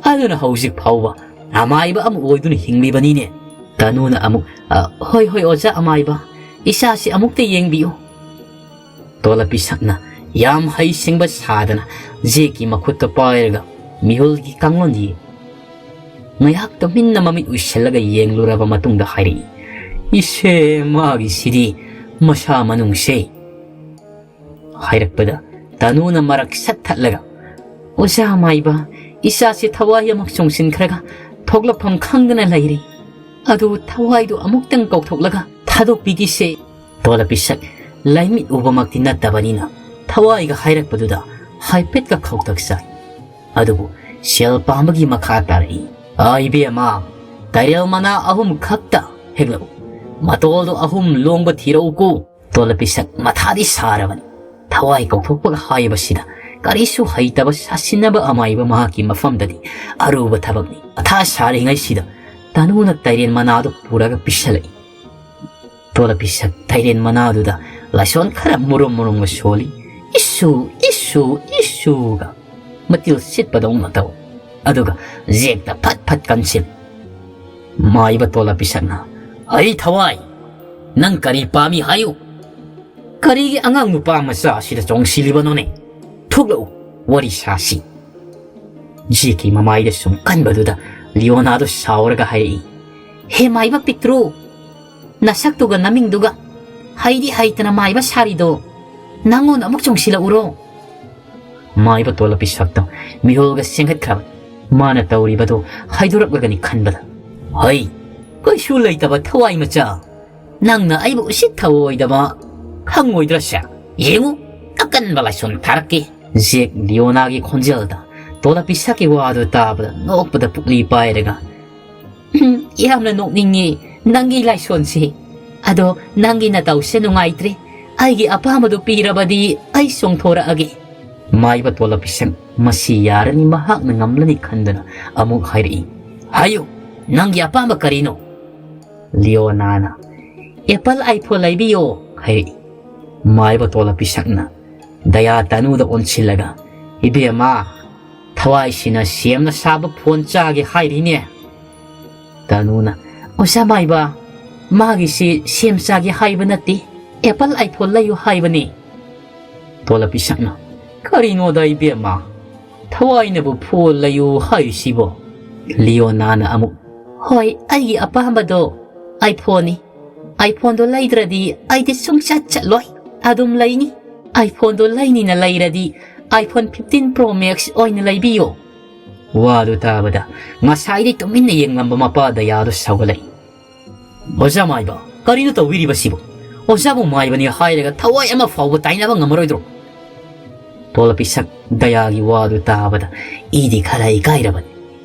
ꯑꯗꯨꯅ ꯍꯧꯖꯤꯛ ꯐꯥꯎꯕ ꯑꯃꯥꯏꯕ ꯑꯃ ꯑꯣꯏꯗꯨꯅ ꯍꯤꯡꯂꯤꯕꯅꯤꯅꯦ"꯫ ꯇꯅꯨꯅ ꯑꯃꯨꯛ, "ꯑ, ꯍꯣꯏ, ꯍꯣꯏ, ꯑꯣꯖꯥ ꯑꯃꯥꯏꯕ, ꯏꯆꯥꯁꯤ ꯑꯃꯨꯛꯇ ꯌꯦꯡꯕꯤꯌꯨ"꯫ ꯇꯣꯂꯞ ꯄꯤꯁꯛꯅ ꯌꯥꯝ ꯍꯩꯁꯤꯡꯕ ꯁꯥꯗꯅ ꯖꯦꯛꯀꯤ ꯃꯈꯨꯠꯇ ꯄꯥꯏꯔꯒ ꯃꯤꯍꯨꯜꯒꯤ ꯀꯥꯡꯂꯣꯟ ꯌꯦꯡ-, ꯉꯥꯏꯍꯥꯛ ꯇꯨꯃꯤꯟꯅ ꯃꯃꯤꯠ ꯎꯏꯁꯤꯜꯂꯒ ꯌꯦꯡꯂꯨꯔꯕ ꯃꯇꯨꯡꯗ ꯍꯥꯏꯔꯛꯏ, "ꯏꯁꯦ, ꯃꯥꯒꯤꯁꯤꯗꯤ ꯃꯁꯥ ꯃꯅꯨꯡꯁꯦ"꯫ ꯍꯥꯏꯔꯛꯄꯗ ꯇꯅꯨꯅ ꯃꯔꯛ ꯁꯠ ꯊꯠꯂꯒ, "ꯑꯣꯖꯥ ꯃꯥꯏꯕ, ꯏꯆꯥꯁꯦ ꯊꯋꯥꯏ ꯑꯃ ꯆꯣꯡꯁꯤꯟꯈ꯭ꯔꯒ ꯊꯣꯛꯂꯛꯐꯝ ꯈꯪꯗꯅ ꯂꯩꯔꯦ꯫ ꯑꯗꯨ ꯊꯋꯥꯏꯗꯨ ꯑꯃꯨꯛꯇꯪ ꯀꯧꯊꯣꯛꯂꯒ ꯊꯥꯗꯣꯛꯄꯤꯒꯤꯁꯦ"꯫ ꯇꯣꯂꯞ ꯄꯤꯁꯛ ꯂꯥꯏꯃꯤꯠ ꯎꯕꯃꯛꯇꯤ ꯅꯠꯇꯕꯅꯤꯅ ꯊꯋꯥꯏꯒ ꯍꯥꯏꯔꯛꯄꯗꯨꯗ ꯍꯥꯏꯐꯦꯠꯀ ꯈꯧꯇꯛ ꯆꯥꯏ꯫ ꯑꯗꯨꯕꯨ ꯁꯦꯜ ꯄꯥꯝꯕꯒꯤ ꯃꯈꯥ ꯇꯥꯔꯛꯏ, "ꯑ, ꯏꯕꯦꯝꯃ, ꯇꯥꯏꯔꯦꯜ ꯃꯅꯥ ꯑꯍꯨꯝ ꯈꯛꯇ ꯍꯦꯛꯂꯛꯎ꯫ ꯃꯇꯣꯜꯗꯣ ꯑꯍꯨꯝ ꯂꯣꯡꯕ ꯊꯤꯔꯛꯎꯀꯣ"꯫ ꯇꯣꯂꯞ ꯄꯤꯁꯛ ꯃꯊꯥꯗꯤ ꯁꯥꯔꯕꯅꯤ꯫ ꯊꯋꯥꯏ ꯀꯧꯊꯣꯛꯄꯒ ꯍꯥꯏꯕꯁꯤꯗ ꯀꯔꯤꯁꯨ ꯍꯩꯇꯕ ꯁꯥꯁꯤꯟꯅꯕ ꯑꯃꯥꯏꯕ ꯃꯍꯥꯛꯀꯤ ꯃꯐꯝꯗꯗꯤ ꯑꯔꯨꯕ ꯊꯕꯛꯅꯤ꯫ ꯃꯊꯥ ꯁꯥꯔꯤꯉꯩꯁꯤꯗ ꯇꯅꯨꯅ ꯇꯥꯏꯔꯦꯟ ꯃꯅꯥꯗꯨ ꯄꯨꯔꯒ ꯄꯤꯁꯜꯂꯛꯏ꯫ ꯇꯣꯂꯞ ꯄꯤꯁꯛ ꯇꯥꯏꯔꯦꯟ ꯃꯅꯥꯗꯨꯗ ꯂꯥꯏꯁꯣꯟ ꯈꯔ ꯃꯨꯔꯨꯝ ꯃꯨꯔꯨꯝꯒ ꯁꯣꯜꯂꯤ꯫ "ꯏꯁꯨ, ꯏꯁꯨ"꯫ ꯁꯨ ꯏꯁꯨꯒ ꯃꯇꯤꯜ ꯁꯤꯠꯄꯗꯧꯅ ꯇꯧ꯫ ꯑꯗꯨꯒ ꯖꯦꯛꯇ ꯐꯠ ꯐꯠ ꯀꯟꯁꯤꯜ꯫ ꯃꯥꯏꯕ ꯇꯣꯂꯞ ꯄꯤꯁꯛꯅ, "ꯑꯩ ꯊꯋꯥꯏ, ꯅꯪ ꯀꯔꯤ ꯄꯥꯝꯃꯤ ꯍꯥꯏꯌꯨ?" "ꯀꯔꯤꯒꯤ ꯑꯉꯥꯡ ꯅꯨꯄꯥ ꯃꯆꯥ ꯑꯁꯤꯗ ꯆꯣꯡꯁꯤꯜꯂꯤꯕꯅꯣꯅꯦ? ꯊꯣꯛꯂꯛꯎ, ꯋꯥꯔꯤ ꯁꯥꯁꯤ꯫" ꯖꯦꯛꯀꯤ ꯃꯃꯥꯏꯗ ꯁꯨꯝ ꯀꯟꯕꯗꯨꯗ ꯂꯤꯑꯣꯅꯥꯗꯣ ꯁꯥꯎꯔꯒ ꯍꯥꯏꯔꯛꯏ, "ꯍꯦ ꯃꯥꯏꯕ ꯄꯤꯛꯇ꯭ꯔꯨ, ꯅꯁꯛꯇꯨꯒ ꯅꯃꯤꯡꯗꯨꯒ ꯍꯩꯗꯤ ꯍꯩꯇꯅ ꯃꯥꯏꯕ ꯁꯥꯔꯤꯗꯣ, ꯅꯪꯉꯣꯟꯗ ꯑꯃꯨꯛ ꯆꯣꯡꯁꯤꯜꯂꯛꯎꯔꯣ?" ꯃꯥꯏꯕ ꯇꯣꯂꯞꯄꯤ ꯁꯛꯇꯣ ꯃꯤꯍꯨꯜꯒ ꯆꯦꯟꯈꯠꯈ꯭ꯔꯕ꯫ ꯃꯥꯅ ꯇꯧꯔꯤꯕꯗꯣ ꯍꯥꯏꯗꯣꯔꯛꯂꯒꯅꯤ ꯈꯟꯕꯗ, "ꯍꯩ, ꯀꯩꯁꯨ ꯂꯩꯇꯕ ꯊꯋꯥꯏ ꯃꯆꯥ, ꯅꯪꯅ ꯑꯩꯕꯨ ꯎꯁꯤꯠ ꯊꯑꯣꯏꯗꯕ ꯈꯪꯉꯣꯏꯗ꯭ꯔꯁꯦ? ꯌꯦꯡꯉꯨ, ꯑꯀꯟꯕ ꯂꯥꯏꯁꯣꯟ ꯊꯥꯔꯛꯀꯦ꯫" ꯖꯦꯛ ꯂꯤꯑꯣꯅꯥꯒꯤ ꯈꯣꯟꯖꯦꯜꯗ ꯇꯣꯂꯞꯄꯤ ꯁꯛꯀꯤ ꯋꯥꯗꯨ ꯇꯥꯕꯗ ꯅꯣꯛꯄꯗ ꯄꯨꯛꯂꯤ ꯄꯥꯏꯔꯒ, "ꯎꯝ, ꯌꯥꯝꯅ ꯅꯣꯛꯅꯤꯡꯉꯤ ꯅꯪꯒꯤ ꯂꯥꯏꯁꯣꯟꯁꯤ꯫ ꯑꯗꯣ ꯅꯪꯒꯤ ꯅꯇꯧꯁꯦ ꯅꯨꯡꯉꯥꯏꯇ꯭ꯔꯦ꯫ ꯑꯩꯒꯤ ꯑꯄꯥꯝꯕꯗꯨ ꯄꯤꯔꯕꯗꯤ ꯑꯩ ꯆꯣꯡꯊꯣꯔꯛꯑꯒꯦ꯫" ꯃꯥꯏꯕ ꯇꯣꯂꯞꯄꯤ ꯁꯛ ꯃꯁꯤ ꯌꯥꯔꯅꯤ, ꯃꯍꯥꯛꯅ ꯉꯝꯂꯅꯤ ꯈꯟꯗꯨꯅ ꯑꯃꯨꯛ ꯍꯥꯏꯔꯛꯏ, "ꯍꯥꯏꯌꯨ, ꯅꯪꯒꯤ ꯑꯄꯥꯝꯕ ꯀꯔꯤꯅꯣ?" ꯂꯤꯑꯣꯅꯥꯅ, "ꯑꯦꯄꯜ ꯑꯥꯏꯐꯣꯟ ꯂꯩꯕꯤꯌꯣ," ꯍꯥꯏꯔꯛꯏ꯫ ꯃꯥꯏꯕ ꯇꯣꯂꯞꯄꯤ ꯁꯛꯅ ꯗꯌꯥ ꯇꯅꯨꯗ ꯑꯣꯟꯁꯤꯜꯂꯒ, "ꯏꯕꯦꯝꯃ, ꯊꯋꯥꯏꯁꯤꯅ ꯁꯦꯝꯅ ꯁꯥꯕ ꯐꯣꯟ ꯆꯥꯒꯦ ꯍꯥꯏꯔꯤꯅꯦ꯫" ꯇꯅꯨꯅ, "ꯑꯣꯖꯥ ꯃꯥꯏꯕ, ꯃꯥꯒꯤꯁꯤ ꯁꯦꯝ ꯆꯥꯒꯦ ꯍꯥꯏꯕ ꯅꯠꯇꯦ, ꯑꯦꯄꯜ ꯑꯥꯏꯐꯣꯟ ꯂꯩꯌꯨ ꯍꯥꯏꯕꯅꯤ꯫" ꯇꯣꯂꯞꯄꯤ ꯁꯛꯅ, "ꯀꯔꯤꯅꯣꯗ ꯏꯕꯦꯝꯃ, ꯊꯋꯥꯏꯅꯕꯨ ꯐꯣꯟ ꯂꯩꯌꯨ ꯍꯥꯏꯔꯤꯁꯤꯕꯣ?" ꯂꯤꯑꯣꯅꯥꯅ ꯑꯃꯨꯛ, "ꯍꯣꯏ, ꯑꯩꯒꯤ ꯑꯄꯥꯝꯕꯗꯣ ꯑꯥꯏꯐꯣꯟꯅꯤ꯫ ꯑꯥꯏꯐꯣꯟꯗꯣ ꯂꯩꯗ꯭ꯔꯗꯤ ꯑꯩꯗꯤ ꯁꯨꯡꯆꯠ ꯆꯠꯂꯣꯏ꯫ ꯑꯗꯨꯝ ꯂꯩꯅꯤ꯫ ꯑꯥꯏꯐꯣꯟꯗꯣ ꯂꯩꯅꯤꯅ ꯂꯩꯔꯗꯤ ꯑꯥꯏꯐꯣꯟ ꯐꯤꯐꯇꯤꯟ ꯄ꯭ꯔꯣ ꯃꯦꯛꯁ ꯑꯣꯏꯅ ꯂꯩꯕꯤꯌꯣ꯫" ꯋꯥꯗꯨ ꯇꯥꯕꯗ ꯉꯁꯥꯏꯗꯤ ꯇꯨꯃꯤꯟꯅ ꯌꯦꯡꯂꯝꯕ ꯃꯄꯥ ꯗꯌꯥꯗꯨ ꯁꯥꯎꯒꯠꯂꯛꯏ꯫ "ꯑꯣꯖꯥ ꯃꯥꯏꯕ, ꯀꯔꯤꯅꯣ ꯇꯧꯕꯤꯔꯤꯕꯁꯤꯕꯨ? ꯑꯣꯖꯥꯕꯨ ꯃꯥꯏꯕꯅꯤ ꯍꯥꯏꯔꯒ ꯊꯋꯥꯏ ꯑꯃ ꯐꯥꯎꯕ ꯇꯥꯏꯅꯕ ꯉꯝꯃꯔꯣꯏꯗ꯭ꯔꯣ?" ꯇꯣꯂꯞꯄꯤ ꯁꯛ ꯗꯌꯥꯒꯤ ꯋꯥꯗꯨ ꯇꯥꯕꯗ ꯏꯗꯤ ꯈꯔ ꯏꯀꯥꯏꯔꯕꯅꯤ꯫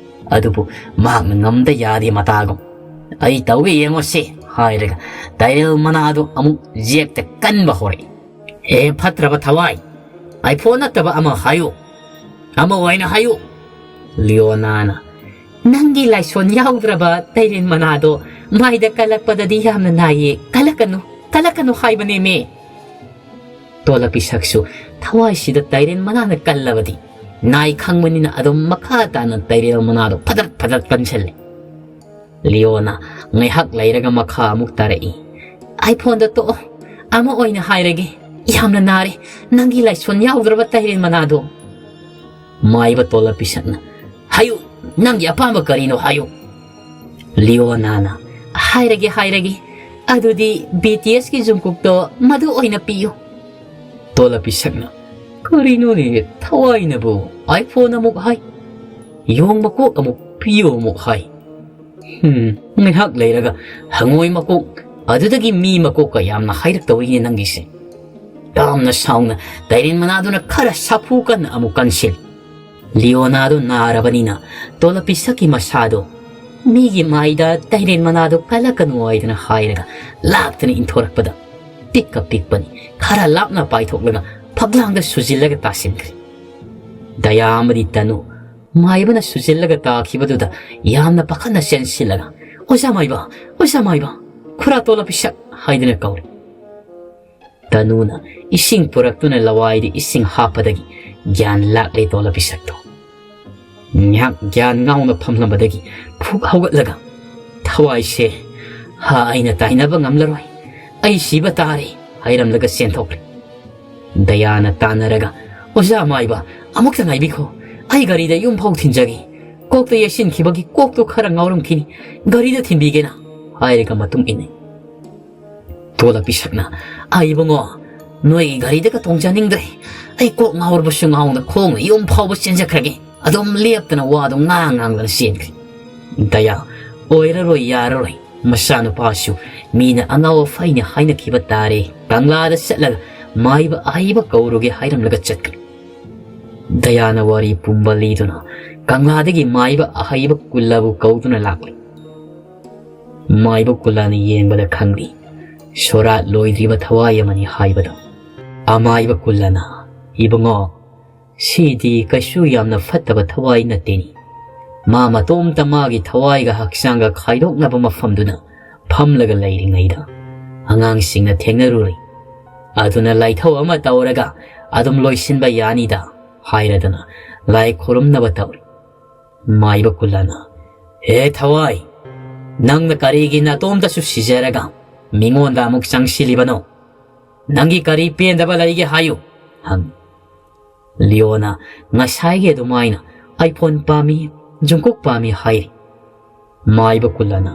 ꯑꯗꯨꯕꯨ ꯃꯍꯥꯛꯅ ꯉꯝꯗ ꯌꯥꯗꯦ ꯃꯇꯥꯒꯨꯝ, "ꯑꯩ ꯇꯧꯒꯦ ꯌꯦꯡꯉꯣꯁꯦ" ꯍꯥꯏꯔꯒ ꯇꯥꯏꯔꯦꯜ ꯃꯅꯥꯗꯨ ꯑꯃꯨꯛ ꯖꯦꯛꯇ ꯀꯟꯕ ꯍꯧꯔꯛꯏ꯫ "ꯍꯦ ꯐꯠꯇ꯭ꯔꯕ ꯊꯋꯥꯏ, ꯑꯥꯏꯐꯣꯟ ꯅꯠꯇꯕ ꯑꯃ ꯍꯥꯏꯌꯨ, ꯑꯃ ꯑꯣꯏꯅ ꯍꯥꯏꯌꯨ꯫" ꯂꯤꯑꯣꯅꯥꯅ, "ꯅꯪꯒꯤ ꯂꯥꯏꯁꯣꯟ ꯌꯥꯎꯗ꯭ꯔꯕ ꯇꯩꯔꯦꯟ ꯃꯅꯥꯗꯣ ꯃꯥꯏꯗ ꯀꯜꯂꯛꯄꯗꯗꯤ ꯌꯥꯝꯅ ꯅꯥꯏꯌꯦ, ꯀꯜꯂꯛꯀꯅꯨ, ꯀꯜꯂꯛꯀꯅꯨ ꯍꯥꯏꯕꯅꯦꯃꯦ꯫" ꯇꯣꯂꯞꯄꯤ ꯁꯛꯁꯨ ꯊꯋꯥꯏꯁꯤꯗ ꯇꯥꯏꯔꯦꯟ ꯃꯅꯥꯅ ꯀꯜꯂꯕꯗꯤ ꯅꯥꯏ ꯈꯪꯕꯅꯤꯅ ꯑꯗꯨꯝ ꯃꯈꯥ ꯇꯥꯅ ꯇꯥꯏꯔꯦꯟ ꯃꯅꯥꯗꯣ ꯐꯗꯠ ꯐꯗꯠ ꯀꯟꯁꯤꯜꯂꯦ꯫ ꯂꯤꯑꯣꯅ ꯉꯥꯏꯍꯥꯛ ꯂꯩꯔꯒ ꯃꯈꯥ ꯑꯃꯨꯛ ꯇꯥꯔꯛꯏ꯫ "ꯑꯥꯏꯐꯣꯟꯗꯣ ꯇꯣꯛꯑꯣ, ꯑꯃ ꯑꯣꯏꯅ ꯍꯥꯏꯔꯒꯦ꯫ ꯌꯥꯝꯅ ꯅꯥꯔꯦ, ꯅꯪꯒꯤ ꯂꯥꯏꯁꯣꯟ ꯌꯥꯎꯗ꯭ꯔꯕ ꯇꯥꯏꯔꯦꯟ ꯃꯅꯥꯗꯣ"꯫ ꯃꯥꯏꯕ ꯇꯣꯂꯞꯄꯤ ꯁꯛꯅ, "ꯍꯥꯏꯌꯨ, ꯅꯪꯒꯤ ꯑꯄꯥꯝꯕ ꯀꯔꯤꯅꯣ ꯍꯥꯏꯌꯨ"꯫ ꯂꯤꯑꯣꯅꯥꯅ, "ꯍꯥꯏꯔꯒꯦ, ꯍꯥꯏꯔꯒꯦ꯫ ꯑꯗꯨꯗꯤ ꯕꯤ ꯇꯤ ꯑꯦꯁꯀꯤ ꯖꯨꯡꯀꯨꯛꯇꯣ ꯃꯗꯨ ꯑꯣꯏꯅ ꯄꯤꯌꯨ"꯫ ꯇꯣꯂꯞꯄꯤ ꯁꯛꯅ, "ꯀꯔꯤꯅꯣꯅꯦ, ꯊꯋꯥꯏꯅꯕꯨ ꯑꯥꯏꯐꯣꯟ ꯑꯃꯨꯛ ꯍꯥꯏ, ꯌꯣꯡ ꯃꯀꯣꯛ ꯑꯃꯨꯛ ꯄꯤꯌꯨ ꯑꯃꯨꯛ ꯍꯥꯏ"꯫ ꯍꯝ, ꯉꯥꯏꯍꯥꯛ ꯂꯩꯔꯒ ꯍꯉꯣꯏ ꯃꯀꯣꯛ, ꯑꯗꯨꯗꯒꯤ ꯃꯤ ꯃꯀꯣꯛꯀ ꯌꯥꯝꯅ ꯍꯥꯏꯔꯛꯇꯧꯔꯤꯅꯦ ꯅꯪꯒꯤꯁꯦ꯫ ꯌꯥꯝꯅ ꯁꯥꯎꯅ ꯇꯥꯏꯔꯦꯟ ꯃꯅꯥꯗꯨꯅ ꯈꯔ ꯁꯥꯐꯨ ꯀꯟꯅ ꯑꯃꯨꯛ ꯀꯟꯁꯤꯜ꯫ ꯂꯤꯑꯣꯅꯥꯗꯣ ꯅꯥꯔꯕꯅꯤꯅ ꯇꯣꯂꯞꯄꯤ ꯁꯛꯀꯤ ꯃꯁꯥꯗꯣ ꯃꯤꯒꯤ ꯃꯥꯏꯗ ꯇꯥꯏꯔꯦꯟ ꯃꯅꯥꯗꯣ ꯀꯜꯂꯛꯀꯅꯨ ꯍꯥꯏꯗꯅ ꯍꯥꯏꯔꯒ ꯂꯥꯛꯇꯅ ꯏꯟꯊꯣꯔꯛꯄꯗ ꯄꯤꯛꯀ ꯄꯤꯛꯄꯅꯤ, ꯈꯔ ꯂꯥꯞꯅ ꯄꯥꯏꯊꯣꯛꯂꯒ ꯐꯛꯂꯥꯡꯗ ꯁꯨꯖꯤꯜꯂꯒ ꯇꯥꯁꯤꯟꯈ꯭ꯔꯦ꯫ ꯗꯌꯥ ꯑꯃꯗꯤ ꯇꯅꯨ ꯃꯥꯏꯕꯅ ꯁꯨꯖꯤꯜꯂꯒ ꯇꯥꯈꯤꯕꯗꯨꯗ ꯌꯥꯝꯅ ꯄꯥꯈꯠꯅ ꯆꯦꯟꯁꯤꯜꯂꯒ, "ꯑꯣꯖꯥ ꯃꯥꯏꯕ, ꯑꯣꯖꯥ ꯃꯥꯏꯕ, ꯈꯨꯔꯥ ꯇꯣꯂꯞꯄꯤ ꯁꯛ" ꯍꯥꯏꯗꯨꯅ ꯀꯧꯔꯦ꯫ ꯇꯅꯨꯅ ꯏꯁꯤꯡ ꯄꯨꯔꯛꯇꯨꯅ ꯂꯋꯥꯏꯗ ꯏꯁꯤꯡ ꯍꯥꯞꯄꯗꯒꯤ ꯒ꯭ꯌꯥꯟ ꯂꯥꯛꯂꯦ ꯇꯣꯂꯞꯄꯤ ꯁꯛꯇꯣ꯫ ꯉꯥꯏꯍꯥꯛ ꯒ꯭ꯌꯥꯟ ꯉꯥꯎꯅ ꯐꯝꯂꯝꯕꯗꯒꯤ ꯐꯨꯛ ꯍꯧꯒꯠꯂꯒ, "ꯊꯋꯥꯏꯁꯦ, ꯍꯥ, ꯑꯩꯅ ꯇꯥꯏꯅꯕ ꯉꯝꯂꯔꯣꯏ, ꯑꯩ ꯁꯤꯕ ꯇꯥꯔꯦ" ꯍꯥꯏꯔꯝꯂꯒ ꯆꯦꯟꯊꯣꯛꯈ꯭ꯔꯦ꯫ ꯗꯌꯥꯅ ꯇꯥꯟꯅꯔꯒ, "ꯑꯣꯖꯥ ꯃꯥꯏꯕ, ꯑꯃꯨꯛꯇ ꯉꯥꯏꯕꯤꯈꯣ, ꯑꯩ ꯒꯥꯔꯤꯗ ꯌꯨꯝ ꯐꯥꯎ ꯊꯤꯟꯖꯒꯦ꯫ ꯀꯣꯛꯇ ꯌꯩꯁꯤꯟꯈꯤꯕꯒꯤ ꯀꯣꯛꯇꯣ ꯈꯔ ꯉꯥꯎꯔꯝꯈꯤꯅꯤ, ꯒꯥꯔꯤꯗ ꯊꯤꯟꯕꯤꯒꯦꯅ" ꯍꯥꯏꯔꯒ ꯃꯇꯨꯡ ꯏꯟꯅꯩ꯫ ꯇꯣꯂꯞꯄꯤ ꯁꯛꯅ, "ꯑꯩ ꯏꯕꯨꯡꯉꯣ, ꯅꯣꯏꯒꯤ ꯒꯥꯔꯤꯗꯒ ꯇꯣꯡꯖꯅꯤꯡꯗ꯭ꯔꯦ꯫ ꯑꯩ ꯀꯣꯛ ꯉꯥꯎꯔꯕꯁꯨ ꯉꯥꯎꯅ ꯈꯣꯡꯅ ꯌꯨꯝ ꯐꯥꯎꯕ ꯆꯦꯟꯖꯈ꯭ꯔꯒꯦ꯫ ꯑꯗꯨꯝ ꯂꯦꯞꯇꯅ ꯋꯥꯗꯣ ꯉꯥꯡ ꯉꯥꯡꯗꯅ ꯆꯦꯟꯈ꯭ꯔꯦ"꯫ ꯗꯌꯥ, "ꯑꯣꯏꯔꯔꯣꯏ, ꯌꯥꯔꯔꯣꯏ꯫ ꯃꯆꯥꯅꯨꯄꯥꯁꯨ ꯃꯤꯅ ꯑꯉꯥꯎ ꯑꯐꯩꯅꯦ ꯍꯥꯏꯅꯈꯤꯕ ꯇꯥꯔꯦ꯫ ꯀꯪꯂꯥꯗ ꯆꯠꯂꯒ ꯃꯥꯏꯕ ꯑꯍꯩꯕ ꯀꯧꯔꯨꯒꯦ" ꯍꯥꯏꯔꯝꯂꯒ ꯆꯠꯈ꯭ꯔꯦ꯫ ꯗꯌꯥꯅ ꯋꯥꯔꯤ ꯄꯨꯝꯕ ꯂꯤꯗꯨꯅ ꯀꯪꯂꯥꯗꯒꯤ ꯃꯥꯏꯕ ꯑꯍꯩꯕ ꯀꯨꯜꯂꯕꯨ ꯀꯧꯗꯨꯅ ꯂꯥꯛꯂꯤ꯫ ꯃꯥꯏꯕ ꯀꯨꯜꯂꯥꯅ ꯌꯦꯡꯕꯗ ꯈꯪꯂꯤ, ꯁꯣꯔꯥꯠ ꯂꯣꯏꯗ꯭ꯔꯤꯕ ꯊꯋꯥꯏ ꯑꯃꯅꯤ ꯍꯥꯏꯕꯗꯣ꯫ ꯑꯃꯥꯏꯕ ꯀꯨꯜꯂꯥꯅ, "ꯏꯕꯨꯡꯉꯣ, ꯁꯤꯗꯤ ꯀꯩꯁꯨ ꯌꯥꯝꯅ ꯐꯠꯇꯕ ꯊꯋꯥꯏ ꯅꯠꯇꯦꯅꯤ꯫ ꯃꯥ ꯃꯇꯣꯝꯇ ꯃꯥꯒꯤ ꯊꯋꯥꯏꯒ ꯍꯛꯆꯥꯡꯒ ꯈꯥꯏꯗꯣꯛꯅꯕ ꯃꯐꯝꯗꯨꯗ ꯐꯝꯂꯒ ꯂꯩꯔꯤꯉꯩꯗ ꯑꯉꯥꯡꯁꯤꯡꯅ ꯊꯦꯡꯅꯔꯨꯔꯦ꯫ ꯑꯗꯨꯅ ꯂꯥꯏꯊꯧ ꯑꯃ ꯇꯧꯔꯒ ꯑꯗꯨꯝ ꯂꯣꯏꯁꯤꯟꯕ ꯌꯥꯅꯤꯗ" ꯍꯥꯏꯔꯗꯅ ꯂꯥꯏ ꯈꯨꯔꯨꯝꯅꯕ ꯇꯧꯔꯤ꯫ ꯃꯥꯏꯕ ꯀꯨꯜꯂꯥꯅ, "ꯍꯦ ꯊꯋꯥꯏ, ꯅꯪꯅ ꯀꯔꯤꯒꯤ ꯅꯇꯣꯝꯇꯁꯨ ꯁꯤꯖꯔꯒ ꯃꯤꯉꯣꯟꯗ ꯑꯃꯨꯛ ꯆꯪꯁꯤꯜꯂꯤꯕꯅꯣ? ꯅꯪꯒꯤ ꯀꯔꯤ ꯄꯦꯟꯗꯕ ꯂꯩꯒꯦ ꯍꯥꯏꯌꯨ?" ꯍꯪꯉꯤ꯫ ꯂꯤꯑꯣꯅ ꯉꯁꯥꯏꯒꯤ ꯑꯗꯨꯃꯥꯏꯅ iPhone ꯄꯥꯝꯃꯤ, ꯖꯨꯡꯀꯨꯛ ꯄꯥꯝꯃꯤ ꯍꯥꯏꯔꯤ꯫ ꯃꯥꯏꯕ ꯀꯨꯜꯂꯥꯅ,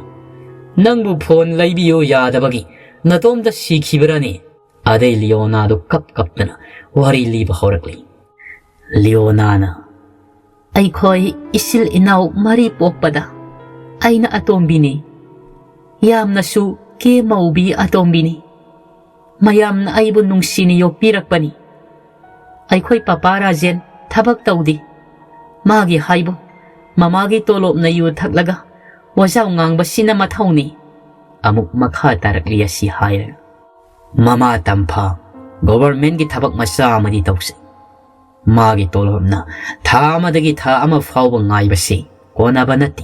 "ꯅꯪꯕꯨ ꯐꯣꯟ ꯂꯩꯕꯤꯌꯨ ꯌꯥꯗꯕꯒꯤ ꯅꯇꯣꯝꯇ ꯁꯤꯈꯤꯕ꯭ꯔꯥꯅꯦ?" ꯑꯗꯩ ꯂꯤꯑꯣꯅꯥꯗꯣ ꯀꯞ ꯀꯞꯇꯅ ꯋꯥꯔꯤ ꯂꯤꯕ ꯍꯧꯔꯛꯂꯤ꯫ ꯂꯤꯑꯣꯅꯥꯅ, "ꯑꯩꯈꯣꯏ ꯏꯆꯤꯜ ꯏꯅꯥꯎ ꯃꯔꯤ ꯄꯣꯛꯄꯗ ꯑꯩꯅ ꯑꯇꯣꯝꯕꯤꯅꯤ꯫ ꯌꯥꯝꯅꯁꯨ ꯀꯦ ꯃꯧꯕꯤ ꯑꯇꯣꯝꯕꯤꯅꯤ꯫ ꯃꯌꯥꯝꯅ ꯑꯩꯕꯨ ꯅꯨꯡꯁꯤꯅ ꯌꯣꯛꯄꯤꯔꯛꯄꯅꯤ꯫ ꯑꯩꯈꯣꯏ ꯄꯄꯥ ꯔꯥꯖꯦꯟ ꯊꯕꯛ ꯇꯧꯗꯦ꯫ ꯃꯥꯒꯤ ꯍꯥꯏꯕꯨ ꯃꯃꯥꯒꯤ ꯇꯣꯂꯣꯞꯅ ꯌꯨ ꯊꯛꯂꯒ ꯋꯥꯖꯥꯎ ꯉꯥꯡꯕꯁꯤꯅ ꯃꯊꯧꯅꯤ"꯫ ꯑꯃꯨꯛ ꯃꯈꯥ ꯇꯥꯔꯛꯂꯤ ꯑꯁꯤ ꯍꯥꯏꯔꯒ, "ꯃꯃꯥ ꯇꯝꯐꯥ ꯒꯣꯚꯔꯃꯦꯟꯒꯤ ꯊꯕꯛ ꯃꯆꯥ ꯑꯃꯗꯤ ꯇꯧꯖꯩ꯫ ꯃꯥꯒꯤ ꯇꯣꯂꯣꯞꯅ ꯊꯥ ꯑꯃꯗꯒꯤ ꯊꯥ ꯑꯃ ꯐꯥꯎꯕ ꯉꯥꯏꯕꯁꯤ ꯀꯣꯟꯅꯕ ꯅꯠꯇꯦ꯫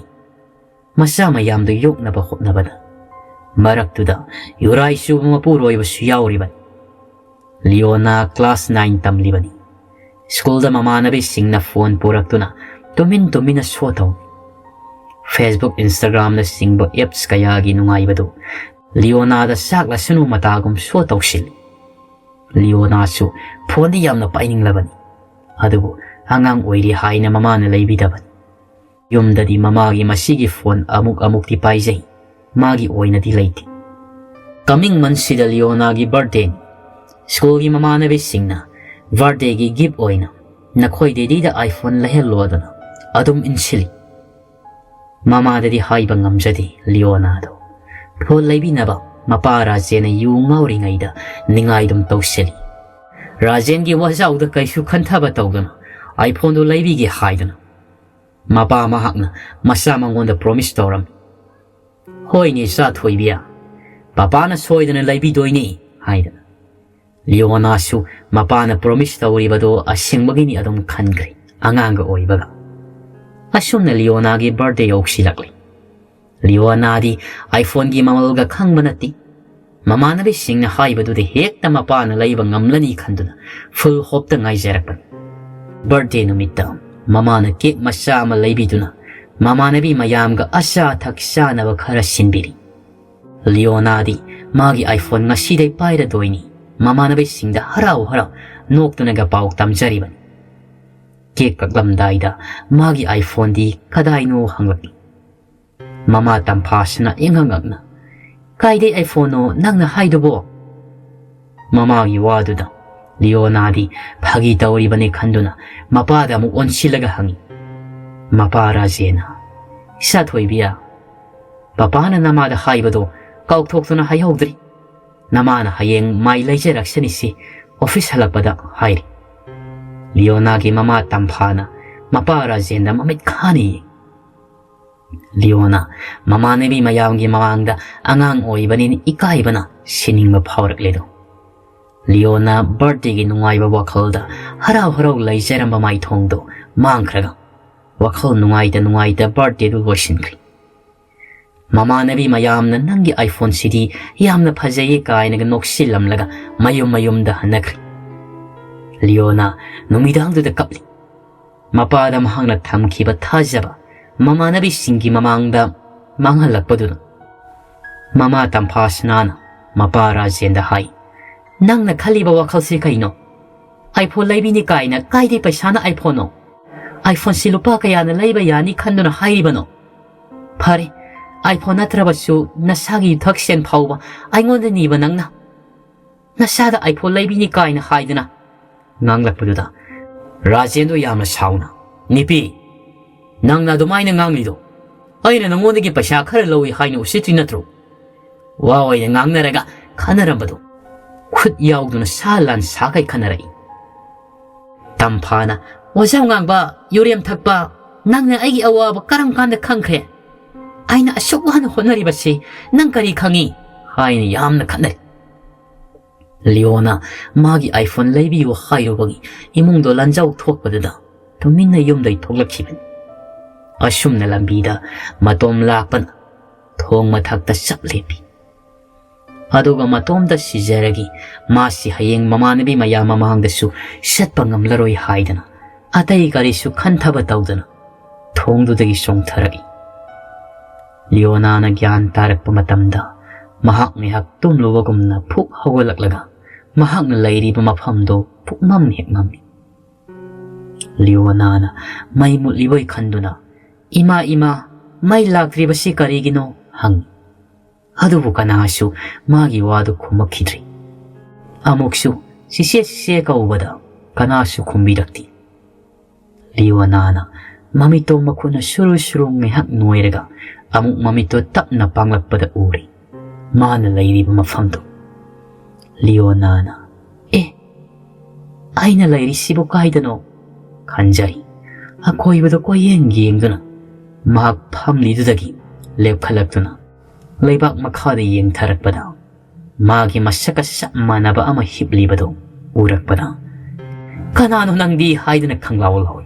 ꯃꯆꯥ ꯃꯌꯥꯝꯗꯨ ꯌꯣꯛꯅꯕ ꯍꯣꯠꯅꯕꯗ ꯃꯔꯛꯇꯨꯗ ꯌꯨꯔꯥꯏ ꯆꯨꯕ ꯃꯄꯨꯔꯣꯏꯕꯁꯨ ꯌꯥꯎꯔꯤꯕꯅꯤ"꯫ ꯂꯤꯑꯣꯅꯥ class nine ꯇꯝꯂꯤꯕꯅꯤ꯫ ꯁ꯭ꯀꯨꯜꯗ ꯃꯃꯥꯟꯅꯕꯤꯁꯤꯡꯅ ꯐꯣꯟ ꯄꯨꯔꯛꯇꯨꯅ ꯇꯨꯃꯤꯟ ꯇꯨꯃꯤꯟꯅ ꯁꯣ ꯇꯧꯏ꯫ Facebook, Instagramꯅꯆꯤꯡꯕ apps ꯀꯌꯥꯒꯤ ꯅꯨꯡꯉꯥꯏꯕꯗꯨ ꯂꯤꯑꯣꯅꯥꯗ ꯆꯥꯛꯂꯁꯅꯨ ꯃꯇꯥꯒꯨꯝ ꯁꯣ ꯇꯧꯁꯤꯜꯂꯤ꯫ ꯂꯤꯑꯣꯅꯥꯁꯨ ꯐꯣꯟꯗꯤ ꯌꯥꯝꯅ ꯄꯥꯏꯅꯤꯡꯂꯕꯅꯤ, ꯑꯗꯨꯕꯨ ꯑꯉꯥꯡ ꯑꯣꯏꯔꯤ ꯍꯥꯏꯅ ꯃꯃꯥꯅ ꯂꯩꯕꯤꯗꯕꯅꯤ꯫ ꯌꯨꯝꯗꯗꯤ ꯃꯃꯥꯒꯤ ꯃꯁꯤꯒꯤ ꯐꯣꯟ ꯑꯃꯨꯛ ꯑꯃꯨꯛꯇꯤ ꯄꯥꯏꯖꯩ, ꯃꯥꯒꯤ ꯑꯣꯏꯅꯗꯤ ꯂꯩꯇꯦ꯫ Coming monthꯁꯤꯗ ꯂꯤꯑꯣꯅꯥꯒꯤ birthdayꯅꯤ꯫ ꯁ꯭ꯀꯨꯜꯒꯤ ꯃꯃꯥꯟꯅꯕꯤꯁꯤꯡꯅ birthdayꯒꯤ gift ꯑꯣꯏꯅ "ꯅꯈꯣꯏ ꯗꯦꯗꯤꯗ iPhone ꯂꯩꯍꯜꯂꯣ" ꯑꯗꯨꯅ ꯑꯗꯨꯝ ꯏꯟꯁꯤꯜꯂꯤ꯫ ꯃꯃꯥꯗꯗꯤ ꯍꯥꯏꯕ ꯉꯝꯖꯗꯦ ꯂꯤꯑꯣꯅꯥꯗꯣ꯫ ꯐꯣꯟ ꯂꯩꯕꯤꯅꯕ ꯃꯄꯥ ꯔꯥꯖꯦꯟꯅ ꯌꯨ ꯉꯥꯎꯔꯤꯉꯩꯗ ꯅꯤꯡꯉꯥꯏꯗꯨꯝ ꯇꯧꯁꯤꯜꯂꯤ꯫ ꯔꯥꯖꯦꯟꯒꯤ ꯋꯥꯖꯥꯎꯗ ꯀꯩꯁꯨ ꯈꯟꯊꯕ ꯇꯧꯗꯅ iPhoneꯗꯨ ꯂꯩꯕꯤꯒꯦ ꯍꯥꯏꯗꯨꯅ ꯃꯄꯥ ꯃꯍꯥꯛꯅ ꯃꯆꯥ ꯃꯉꯣꯟꯗ promise ꯇꯧꯔꯝꯃꯤ꯫ "ꯍꯣꯏꯅꯦ ꯏꯆꯥ ꯊꯣꯏꯕꯤ, ꯄꯄꯥꯅ ꯁꯣꯏꯗꯅ ꯂꯩꯕꯤꯗꯣꯏꯅꯤ" ꯍꯥꯏꯗꯅ꯫ ꯂꯤꯑꯣꯅꯥꯁꯨ ꯃꯄꯥꯅ promise ꯇꯧꯔꯤꯕꯗꯣ ꯑꯁꯦꯡꯕꯒꯤꯅꯤ ꯑꯗꯨꯝ ꯈꯟꯈ꯭ꯔꯦ, ꯑꯉꯥꯡꯒ ꯑꯣꯏꯕꯒ꯫ ꯑꯁꯨꯝꯅ ꯂꯤꯑꯣꯅꯥꯒꯤ birthday ꯌꯧꯁꯤꯜꯂꯛꯂꯤ꯫ ꯂꯤꯑꯣꯅꯥꯗꯤ iPhoneꯒꯤ ꯃꯃꯜꯒ ꯈꯪꯕ ꯅꯠꯇꯦ꯫ ꯃꯃꯥꯟꯅꯕꯤꯁꯤꯡꯅ ꯍꯥꯏꯕꯗꯨꯗ ꯍꯦꯛꯇ ꯃꯄꯥꯅ ꯂꯩꯕ ꯉꯝꯂꯅꯤ ꯈꯟꯗꯨꯅ full hopeꯇ ꯉꯥꯏꯖꯔꯛꯄꯅꯤ꯫ Birthday ꯅꯨꯃꯤꯠꯇ ꯃꯃꯥꯅ cake ꯃꯆꯥ ꯑꯃ ꯂꯩꯕꯤꯗꯨꯅ ꯃꯃꯥꯟꯅꯕꯤ ꯃꯌꯥꯝꯒ ꯑꯆꯥ ꯑꯊꯛ ꯆꯥꯅꯕ ꯈꯔ ꯁꯤꯟꯕꯤꯔꯤ꯫ ꯂꯤꯑꯣꯅꯥꯗꯤ ꯃꯥꯒꯤ iPhone ꯉꯁꯤꯗꯩ ꯄꯥꯏꯔꯗꯣꯏꯅꯤ꯫ ꯃꯃꯥꯟꯅꯕꯤꯁꯤꯡꯗ ꯍꯔꯥꯎ ꯍꯔꯥꯎ ꯅꯣꯛꯇꯨꯅꯒ ꯄꯥꯎ ꯇꯝꯖꯔꯤꯕꯅꯤ꯫ Cake ꯀꯛꯂꯝꯗꯥꯏꯗ ꯃꯥꯒꯤ iPhoneꯗꯤ ꯀꯗꯥꯏꯅꯣ ꯍꯪꯂꯛꯏ꯫ ꯃꯃꯥ ꯇꯝꯐꯥꯁꯤꯅ ꯏꯉꯛ ꯉꯛꯅ, "ꯀꯥꯏꯗꯩ iPhoneꯅꯣ ꯅꯪꯅ ꯍꯥꯏꯗꯨꯕꯣ?" ꯃꯃꯥꯒꯤ ꯋꯥꯗꯨꯗ ꯂꯤꯑꯣꯅꯥꯗꯤ ꯐꯥꯒꯤ ꯇꯧꯔꯤꯕꯅꯤ ꯈꯟꯗꯨꯅ ꯃꯄꯥꯗ ꯑꯃꯨꯛ ꯑꯣꯟꯁꯤꯜꯂꯒ ꯍꯪꯉꯤ꯫ ꯃꯄꯥ ꯔꯥꯖꯦꯟꯅ, "ꯏꯆꯥ ꯊꯣꯏꯕꯤ, ꯄꯄꯥꯅ ꯅꯃꯥꯗ ꯍꯥꯏꯕꯗꯣ ꯀꯥꯎꯊꯣꯛꯇꯨꯅ ꯍꯥꯏꯍꯧꯗ꯭ꯔꯤ꯫ ꯅꯃꯥꯅ ꯍꯌꯦꯡ ꯃꯥꯏ ꯂꯩꯖꯔꯛꯁꯅꯤꯁꯤ office ꯍꯜꯂꯛꯄꯗ ꯍꯥꯏꯔꯤ꯫" ꯂꯤꯑꯣꯅꯥꯒꯤ ꯃꯃꯥ ꯇꯝꯐꯥꯅ ꯃꯄꯥ ꯔꯥꯖꯦꯟꯗ ꯃꯃꯤꯠ ꯈꯥꯅ ꯌꯦꯡꯉꯤ꯫ ꯂꯤꯑꯣꯅꯥ ꯃꯃꯥꯟꯅꯕꯤ ꯃꯌꯥꯝꯒꯤ ꯃꯃꯥꯡꯗ ꯑꯉꯥꯡ ꯑꯣꯏꯕꯅꯤꯅ ꯏꯀꯥꯏꯕꯅ ꯁꯤꯅꯤꯡꯕ ꯐꯥꯎꯔꯛꯂꯦꯗꯣ꯫ ꯂꯤꯑꯣꯅꯥ birthdayꯒꯤ ꯅꯨꯡꯉꯥꯏꯕ ꯋꯥꯈꯜꯗ ꯍꯔꯥꯎ ꯍꯔꯥꯎ ꯂꯩꯖꯔꯝꯕ ꯃꯥꯏꯊꯣꯡꯗꯣ ꯃꯥꯡꯈ꯭ꯔꯒ ꯋꯥꯈꯜ ꯅꯨꯡꯉꯥꯏꯇ ꯅꯨꯡꯉꯥꯏꯇ birthdayꯗꯨ ꯂꯣꯏꯁꯤꯟꯈ꯭ꯔꯦ꯫ ꯃꯃꯥꯟꯅꯕꯤ ꯃꯌꯥꯝꯅ "ꯅꯪꯒꯤ iPhoneꯁꯤꯗꯤ ꯌꯥꯝꯅ ꯐꯖꯩꯌꯦ" ꯀꯥꯏꯅꯒ ꯅꯣꯛꯁꯤꯜꯂꯝꯂꯒ ꯃꯌꯨꯝ ꯃꯌꯨꯝꯗ ꯍꯟꯅꯈ꯭ꯔꯦ꯫ ꯂꯤꯑꯣꯅꯥ ꯅꯨꯃꯤꯗꯥꯡꯗꯨꯗ ꯀꯞꯂꯤ꯫ ꯃꯄꯥꯗ ꯃꯍꯥꯛꯅ ꯊꯝꯈꯤꯕ ꯊꯥꯖꯕ ꯃꯃꯥꯟꯅꯕꯤꯁꯤꯡꯒꯤ ꯃꯃꯥꯡꯗ ꯃꯥꯡꯍꯜꯂꯛꯄꯗꯨꯅ ꯃꯃꯥ ꯇꯝꯐꯥꯁꯅꯥꯅ ꯃꯄꯥ ꯔꯥꯖꯦꯟꯗ ꯍꯥꯏ, "ꯅꯪꯅ ꯈꯜꯂꯤꯕ ꯋꯥꯈꯜꯁꯤ ꯀꯩꯅꯣ? iPhone ꯂꯩꯕꯤꯅꯤ ꯀꯥꯏꯅ ꯀꯥꯏꯗꯩ ꯄꯩꯁꯥꯅ iPhoneꯅꯣ? iPhoneꯁꯤ ꯂꯨꯄꯥ ꯀꯌꯥꯅ ꯂꯩꯕ ꯌꯥꯅꯤ ꯈꯟꯗꯨꯅ ꯍꯥꯏꯔꯤꯕꯅꯣ? ꯐꯔꯦ, iPhone ꯅꯠꯇ꯭ꯔꯕꯁꯨ ꯅꯁꯥꯒꯤ ꯌꯨꯊꯛ ꯁꯦꯟ ꯐꯥꯎꯕ ꯑꯩꯉꯣꯟꯗ ꯅꯤꯕ ꯅꯪꯅ ꯅꯁꯥꯗ iPhone ꯂꯩꯕꯤꯅꯤ ꯀꯥꯏꯅ ꯍꯥꯏꯗꯨꯅ" ꯉꯥꯡꯂꯛꯄꯗꯨꯗ ꯔꯥꯖꯦꯟꯗꯣ ꯌꯥꯝꯅ ꯁꯥꯎꯅ, "ꯅꯤꯄꯤ, ꯅꯪꯅ ꯑꯗꯨꯃꯥꯏꯅ ꯉꯥꯡꯂꯤꯗꯣ ꯑꯩꯅ ꯅꯉꯣꯟꯗꯒꯤ ꯄꯩꯁꯥ ꯈꯔ ꯂꯧꯏ ꯍꯥꯏꯅ ꯎꯁꯤꯠꯇ꯭ꯔꯤ ꯅꯠꯇ꯭ꯔꯣ?" ꯋꯥ ꯑꯣꯏꯅ ꯉꯥꯡꯅꯔꯒ ꯈꯟꯅꯔꯝꯕꯗꯣ ꯈꯨꯠ ꯌꯥꯎꯗꯨꯅ ꯁꯥ ꯂꯥꯟ ꯁꯥꯈꯩ ꯈꯟꯅꯔꯛꯏ꯫ ꯇꯝꯐꯥꯅ, "ꯑꯣꯖꯥ ꯉꯥꯡꯕ, ꯌꯨꯔꯦꯝ ꯊꯛꯄ, ꯅꯪꯅ ꯑꯩꯒꯤ ꯑꯋꯥꯕ ꯀꯔꯝ ꯀꯥꯟꯗ ꯈꯪꯈ꯭ꯔꯦ? ꯑꯩꯅ ꯑꯁꯨꯛ ꯋꯥꯅ ꯍꯣꯠꯅꯔꯤꯕꯁꯤ ꯅꯪ ꯀꯔꯤ ꯈꯪꯉꯤ?" ꯍꯥꯏꯅ ꯌꯥꯝꯅ ꯈꯠꯅꯔꯤ꯫ ꯂꯤꯑꯣꯅ ꯃꯥꯒꯤ iPhone ꯂꯩꯕꯤꯌꯨ ꯍꯥꯏꯔꯨꯕꯒꯤ ꯏꯃꯨꯡꯗꯣ ꯂꯥꯟꯖꯥꯎ ꯊꯣꯛꯄꯗꯨꯗ ꯇꯨꯃꯤꯟꯅ ꯌꯨꯝꯗꯩ ꯊꯣꯛꯂꯛꯈꯤꯕꯅꯤ꯫ ꯑꯁꯨꯝꯅ ꯂꯝꯕꯤꯗ ꯃꯇꯣꯝ ꯂꯥꯛꯄꯅ ꯊꯣꯡ ꯃꯊꯛꯇ ꯆꯞ ꯂꯦꯞꯄꯤ꯫ ꯑꯗꯨꯒ ꯃꯇꯣꯝꯇ ꯁꯤꯖꯔꯒꯦ, ꯃꯥꯁꯤ ꯍꯌꯦꯡ ꯃꯃꯥꯟꯅꯕꯤ ꯃꯌꯥꯝ ꯃꯃꯥꯡꯗꯁꯨ ꯆꯠꯄ ꯉꯝꯂꯔꯣꯏ ꯍꯥꯏꯗꯅ ꯑꯇꯩ ꯀꯔꯤꯁꯨ ꯈꯟꯊꯕ ꯇꯧꯗꯅ ꯊꯣꯡꯗꯨꯗꯒꯤ ꯆꯣꯡꯊꯔꯛꯏ꯫ ꯂꯤꯑꯣꯅꯥꯅ ꯒ꯭ꯌꯥꯟ ꯇꯥꯔꯛꯄ ꯃꯇꯝꯗ ꯃꯍꯥꯛ ꯉꯥꯏꯍꯥꯛ ꯇꯨꯝꯂꯨꯕꯒꯨꯝꯅ ꯐꯨꯛ ꯍꯧꯒꯠꯂꯛꯂꯒ ꯃꯍꯥꯛꯅ ꯂꯩꯔꯤꯕ ꯃꯐꯝꯗꯨ ꯄꯨꯛꯃꯝ ꯍꯦꯛ ꯃꯝꯃꯤ꯫ ꯂꯤꯑꯣꯅꯥꯅ ꯃꯩ ꯃꯨꯠꯂꯤꯕꯣꯏ ꯈꯟꯗꯨꯅ, "ꯏꯃꯥ, ꯏꯃꯥ, ꯃꯩ ꯂꯥꯛꯇ꯭ꯔꯤꯕꯁꯤ ꯀꯔꯤꯒꯤꯅꯣ?" ꯍꯪꯉꯤ꯫ ꯑꯗꯨꯕꯨ ꯀꯅꯥꯁꯨ ꯃꯥꯒꯤ ꯋꯥꯗꯨ ꯈꯨꯝꯃꯛꯈꯤꯗ꯭ꯔꯤ꯫ ꯑꯃꯨꯛꯁꯨ "ꯆꯤꯆꯦ, ꯆꯤꯆꯦ" ꯀꯧꯕꯗ ꯀꯅꯥꯁꯨ ꯈꯨꯝꯕꯤꯔꯛꯇꯦ꯫ ꯂꯤꯑꯣꯅꯥꯅ ꯃꯃꯤꯠꯇꯣ ꯃꯈꯨꯠꯅ ꯁꯨꯔꯨ ꯁꯨꯔꯨ ꯉꯥꯏꯍꯥꯛ ꯅꯣꯏꯔꯒ ꯑꯃꯨꯛ ꯃꯃꯤꯠꯇꯣ ꯇꯞꯅ ꯄꯥꯡꯂꯛꯄꯗ ꯎꯔꯦ ꯃꯥꯅ ꯂꯩꯔꯤꯕ ꯃꯐꯝꯗꯨ꯫ ꯂꯤꯑꯣꯅꯥꯅ, "ꯑꯦ, ꯑꯩꯅ ꯂꯩꯔꯤꯁꯤꯕꯨ ꯀꯥꯏꯗꯅꯣ?" ꯈꯟꯖꯩ꯫ ꯑꯀꯣꯏꯕꯗ ꯀꯣꯏꯌꯦꯡ ꯌꯦꯡꯗꯨꯅ ꯃꯍꯥꯛ ꯐꯝꯂꯤꯗꯨꯗꯒꯤ ꯂꯦꯞꯈꯠꯂꯛꯇꯨꯅ ꯂꯩꯕꯥꯛ ꯃꯈꯥꯗ ꯌꯦꯡꯊꯔꯛꯄꯗ ꯃꯥꯒꯤ ꯃꯁꯛꯀ ꯆꯞ ꯃꯥꯟꯅꯕ ꯑꯃ ꯍꯤꯞꯂꯤꯕꯗꯨ ꯎꯔꯛꯄꯗ, "ꯀꯅꯥꯅꯣ ꯅꯪꯗꯤ?" ꯍꯥꯏꯗꯨꯅ ꯈꯪꯂꯥꯎ ꯂꯥꯎꯏ꯫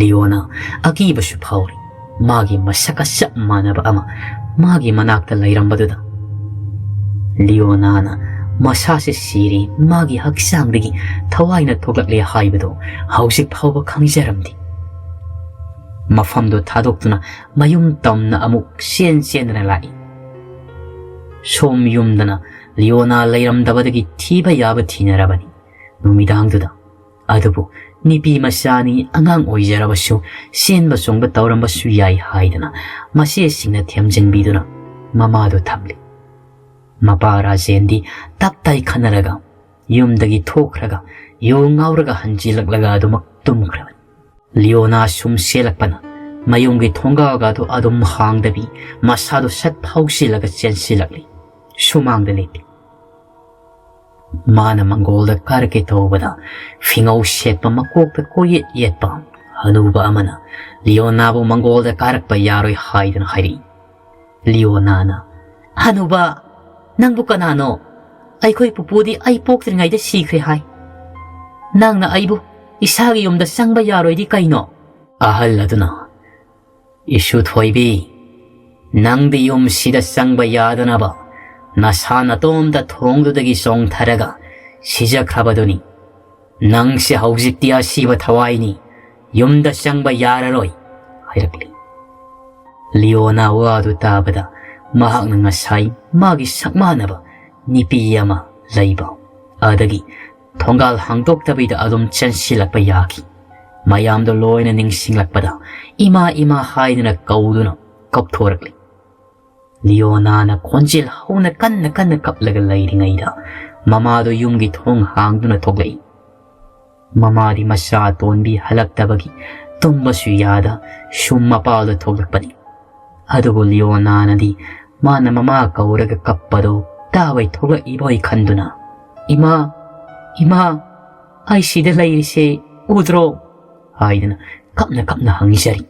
ꯂꯤꯑꯣꯅ ꯑꯀꯤꯕꯁꯨ ꯐꯥꯎꯔꯤ꯫ ꯃꯥꯒꯤ ꯃꯁꯛꯀ ꯆꯞ ꯃꯥꯟꯅꯕ ꯑꯃ ꯃꯥꯒꯤ ꯃꯅꯥꯛꯇ ꯂꯩꯔꯝꯕꯗꯨꯗ꯫ ꯂꯤꯑꯣꯅꯥꯅ ꯃꯁꯥꯁꯦ ꯁꯤꯔꯦ, ꯃꯥꯒꯤ ꯍꯛꯆꯥꯡꯗꯒꯤ ꯊꯋꯥꯏꯅ ꯊꯣꯛꯂꯛꯂꯦ ꯍꯥꯏꯕꯗꯨ ꯍꯧꯖꯤꯛ ꯐꯥꯎꯕ ꯈꯪꯖꯔꯝꯗꯦ꯫ ꯃꯐꯝꯗꯨ ꯊꯥꯗꯣꯛꯇꯨꯅ ꯃꯌꯨꯝ ꯇꯝꯅ ꯑꯃꯨꯛ ꯆꯦꯟ ꯆꯦꯟꯗꯅ ꯂꯥꯛꯏ꯫ ꯁꯣꯝ ꯌꯨꯝꯗꯅ ꯂꯤꯑꯣꯅꯥ ꯂꯩꯔꯝꯗꯕꯗꯒꯤ ꯊꯤꯕ ꯌꯥꯕ ꯊꯤꯅꯔꯕꯅꯤ ꯅꯨꯃꯤꯗꯥꯡꯗꯨꯗ꯫ ꯑꯗꯨꯕꯨ ꯅꯨꯄꯤ ꯃꯆꯥꯅꯤ, ꯑꯉꯥꯡ ꯑꯣꯏꯖꯔꯕꯁꯨ ꯆꯦꯟꯕ ꯆꯣꯡꯕ ꯇꯧꯔꯝꯕꯁꯨ ꯌꯥꯏ ꯍꯥꯏꯗꯅ ꯃꯆꯦꯁꯤꯡꯅ ꯊꯦꯝꯖꯤꯟꯕꯤꯗꯨꯅ ꯃꯃꯥꯗꯨ ꯊꯝꯂꯤ꯫ ꯃꯄꯥ ꯔꯥꯖꯦꯟꯗꯤ ꯇꯞ ꯇꯥꯏ ꯈꯟꯅꯔꯒ ꯌꯨꯝꯗꯒꯤ ꯊꯣꯛꯈ꯭ꯔꯒ ꯌꯨ ꯉꯥꯎꯔꯒ ꯍꯟꯖꯤꯜꯂꯛꯂꯒ ꯑꯗꯨꯃꯛ ꯇꯨꯝꯈ꯭ꯔꯕꯅꯤ꯫ ꯂꯤꯑꯣꯅꯥ ꯁꯨꯝ ꯆꯦꯜꯂꯛꯄꯅ ꯃꯌꯨꯝꯒꯤ ꯊꯣꯡꯒꯥꯜꯒꯗꯨ ꯑꯗꯨꯝ ꯍꯥꯡꯗꯕꯤ ꯃꯁꯥꯗꯨ ꯁꯠ ꯐꯥꯎꯁꯤꯜꯂꯒ ꯆꯦꯟꯁꯤꯜꯂꯛꯂꯤ꯫ ꯁꯨꯃꯥꯡꯗ ꯂꯦꯞꯄꯤ꯫ ꯃꯥꯅ ꯃꯪꯒꯣꯜꯗ ꯀꯥꯔꯛꯀꯦ ꯇꯧꯕꯗ ꯐꯤꯉꯧ ꯁꯦꯠꯄ ꯃꯀꯣꯛꯇ ꯀꯣꯏꯌꯦꯠ ꯌꯦꯠꯄ ꯍꯅꯨꯕ ꯑꯃꯅ ꯂꯤꯑꯣꯅꯥꯕꯨ ꯃꯪꯒꯣꯜꯗ ꯀꯥꯔꯛꯄ ꯌꯥꯔꯣꯏ ꯍꯥꯏꯗꯨꯅ ꯍꯥꯏꯔꯛꯏ꯫ ꯂꯤꯑꯣꯅꯥꯅ, "ꯍꯅꯨꯕ, ꯅꯪꯕꯨ ꯀꯅꯥꯅꯣ? ꯑꯩꯈꯣꯏ ꯄꯨꯄꯨꯗꯤ ꯑꯩ ꯄꯣꯛꯇ꯭ꯔꯤꯉꯩꯗ ꯁꯤꯈ꯭ꯔꯦ ꯍꯥꯏ꯫ ꯅꯪꯅ ꯑꯩꯕꯨ ꯏꯁꯥꯒꯤ ꯌꯨꯝꯗ ꯆꯪꯕ ꯌꯥꯔꯣꯏꯗꯤ ꯀꯩꯅꯣ?" ꯑꯍꯜ ꯑꯗꯨꯅ, "ꯏꯁꯨ ꯊꯣꯏꯕꯤ, ꯅꯪꯗꯤ ꯌꯨꯝꯁꯤꯗ ꯆꯪꯕ ꯌꯥꯗꯅꯕ "ꯅꯁꯥ ꯅꯇꯣꯝꯇ ꯊꯣꯡꯗꯨꯗꯒꯤ ꯆꯣꯡꯊꯔꯒ ꯁꯤꯖꯈ꯭ꯔꯕꯗꯨꯅꯤ꯫ ꯅꯪꯁꯦ ꯍꯧꯖꯤꯛꯇꯤ ꯑꯁꯤꯕ ꯊꯋꯥꯏꯅꯤ, ꯌꯨꯝꯗ ꯆꯪꯕ ꯌꯥꯔꯔꯣꯏ" ꯍꯥꯏꯔꯛꯂꯤ꯫ ꯂꯤꯑꯣꯅꯥ ꯋꯥꯗꯨ ꯇꯥꯕꯗ ꯃꯍꯥꯛꯅ ꯉꯁꯥꯏ ꯃꯥꯒꯤ ꯁꯛꯃꯥꯟꯅꯕ ꯅꯨꯄꯤ ꯑꯃ ꯂꯩꯕ ꯑꯗꯒꯤ ꯊꯣꯡꯒꯥꯜ ꯍꯥꯡꯗꯣꯛꯇꯕꯤꯗ ꯑꯗꯨꯝ ꯆꯦꯟꯁꯤꯜꯂꯛꯄ ꯌꯥꯈꯤ꯫ ꯃꯌꯥꯝꯗꯣ ꯂꯣꯏꯅ ꯅꯤꯡꯁꯤꯡꯂꯛꯄꯗ "ꯏꯃꯥ, ꯏꯃꯥ" ꯍꯥꯏꯗꯨꯅ ꯀꯧꯗꯨꯅ ꯀꯞꯊꯣꯔꯛꯂꯤ꯫ ꯂꯤꯑꯣꯅꯥꯅ ꯈꯣꯟꯖꯦꯜ ꯍꯧꯅ ꯀꯟꯅ ꯀꯟꯅ ꯀꯞꯂꯒ ꯂꯩꯔꯤꯉꯩꯗ ꯃꯃꯥꯗꯣ ꯌꯨꯝꯒꯤ ꯊꯣꯡ ꯍꯥꯡꯗꯨꯅ ꯊꯣꯛꯂꯛꯏ꯫ ꯃꯃꯥꯗꯤ ꯃꯆꯥ ꯑꯇꯣꯟꯕꯤ ꯍꯜꯂꯛꯇꯕꯒꯤ ꯇꯨꯝꯕꯁꯨ ꯌꯥꯗ ꯁꯨꯝ ꯃꯄꯥꯜꯗ ꯊꯣꯛꯂꯛꯄꯅꯤ꯫ ꯑꯗꯨꯕꯨ ꯂꯤꯑꯣꯅꯥꯅꯗꯤ ꯃꯥꯅ ꯃꯃꯥ ꯀꯧꯔꯒ ꯀꯞꯄꯗꯣ ꯇꯥꯕꯩ ꯊꯣꯛꯂꯛꯏꯕꯣꯏ ꯈꯟꯗꯨꯅ, "ꯏꯃꯥ, ꯏꯃꯥ, ꯑꯩ ꯁꯤꯗ ꯂꯩꯔꯤꯁꯦ ꯎꯗ꯭ꯔꯣ?" ꯍꯥꯏꯗꯅ ꯀꯞꯅ ꯀꯞꯅ ꯍꯪꯖꯔꯤ꯫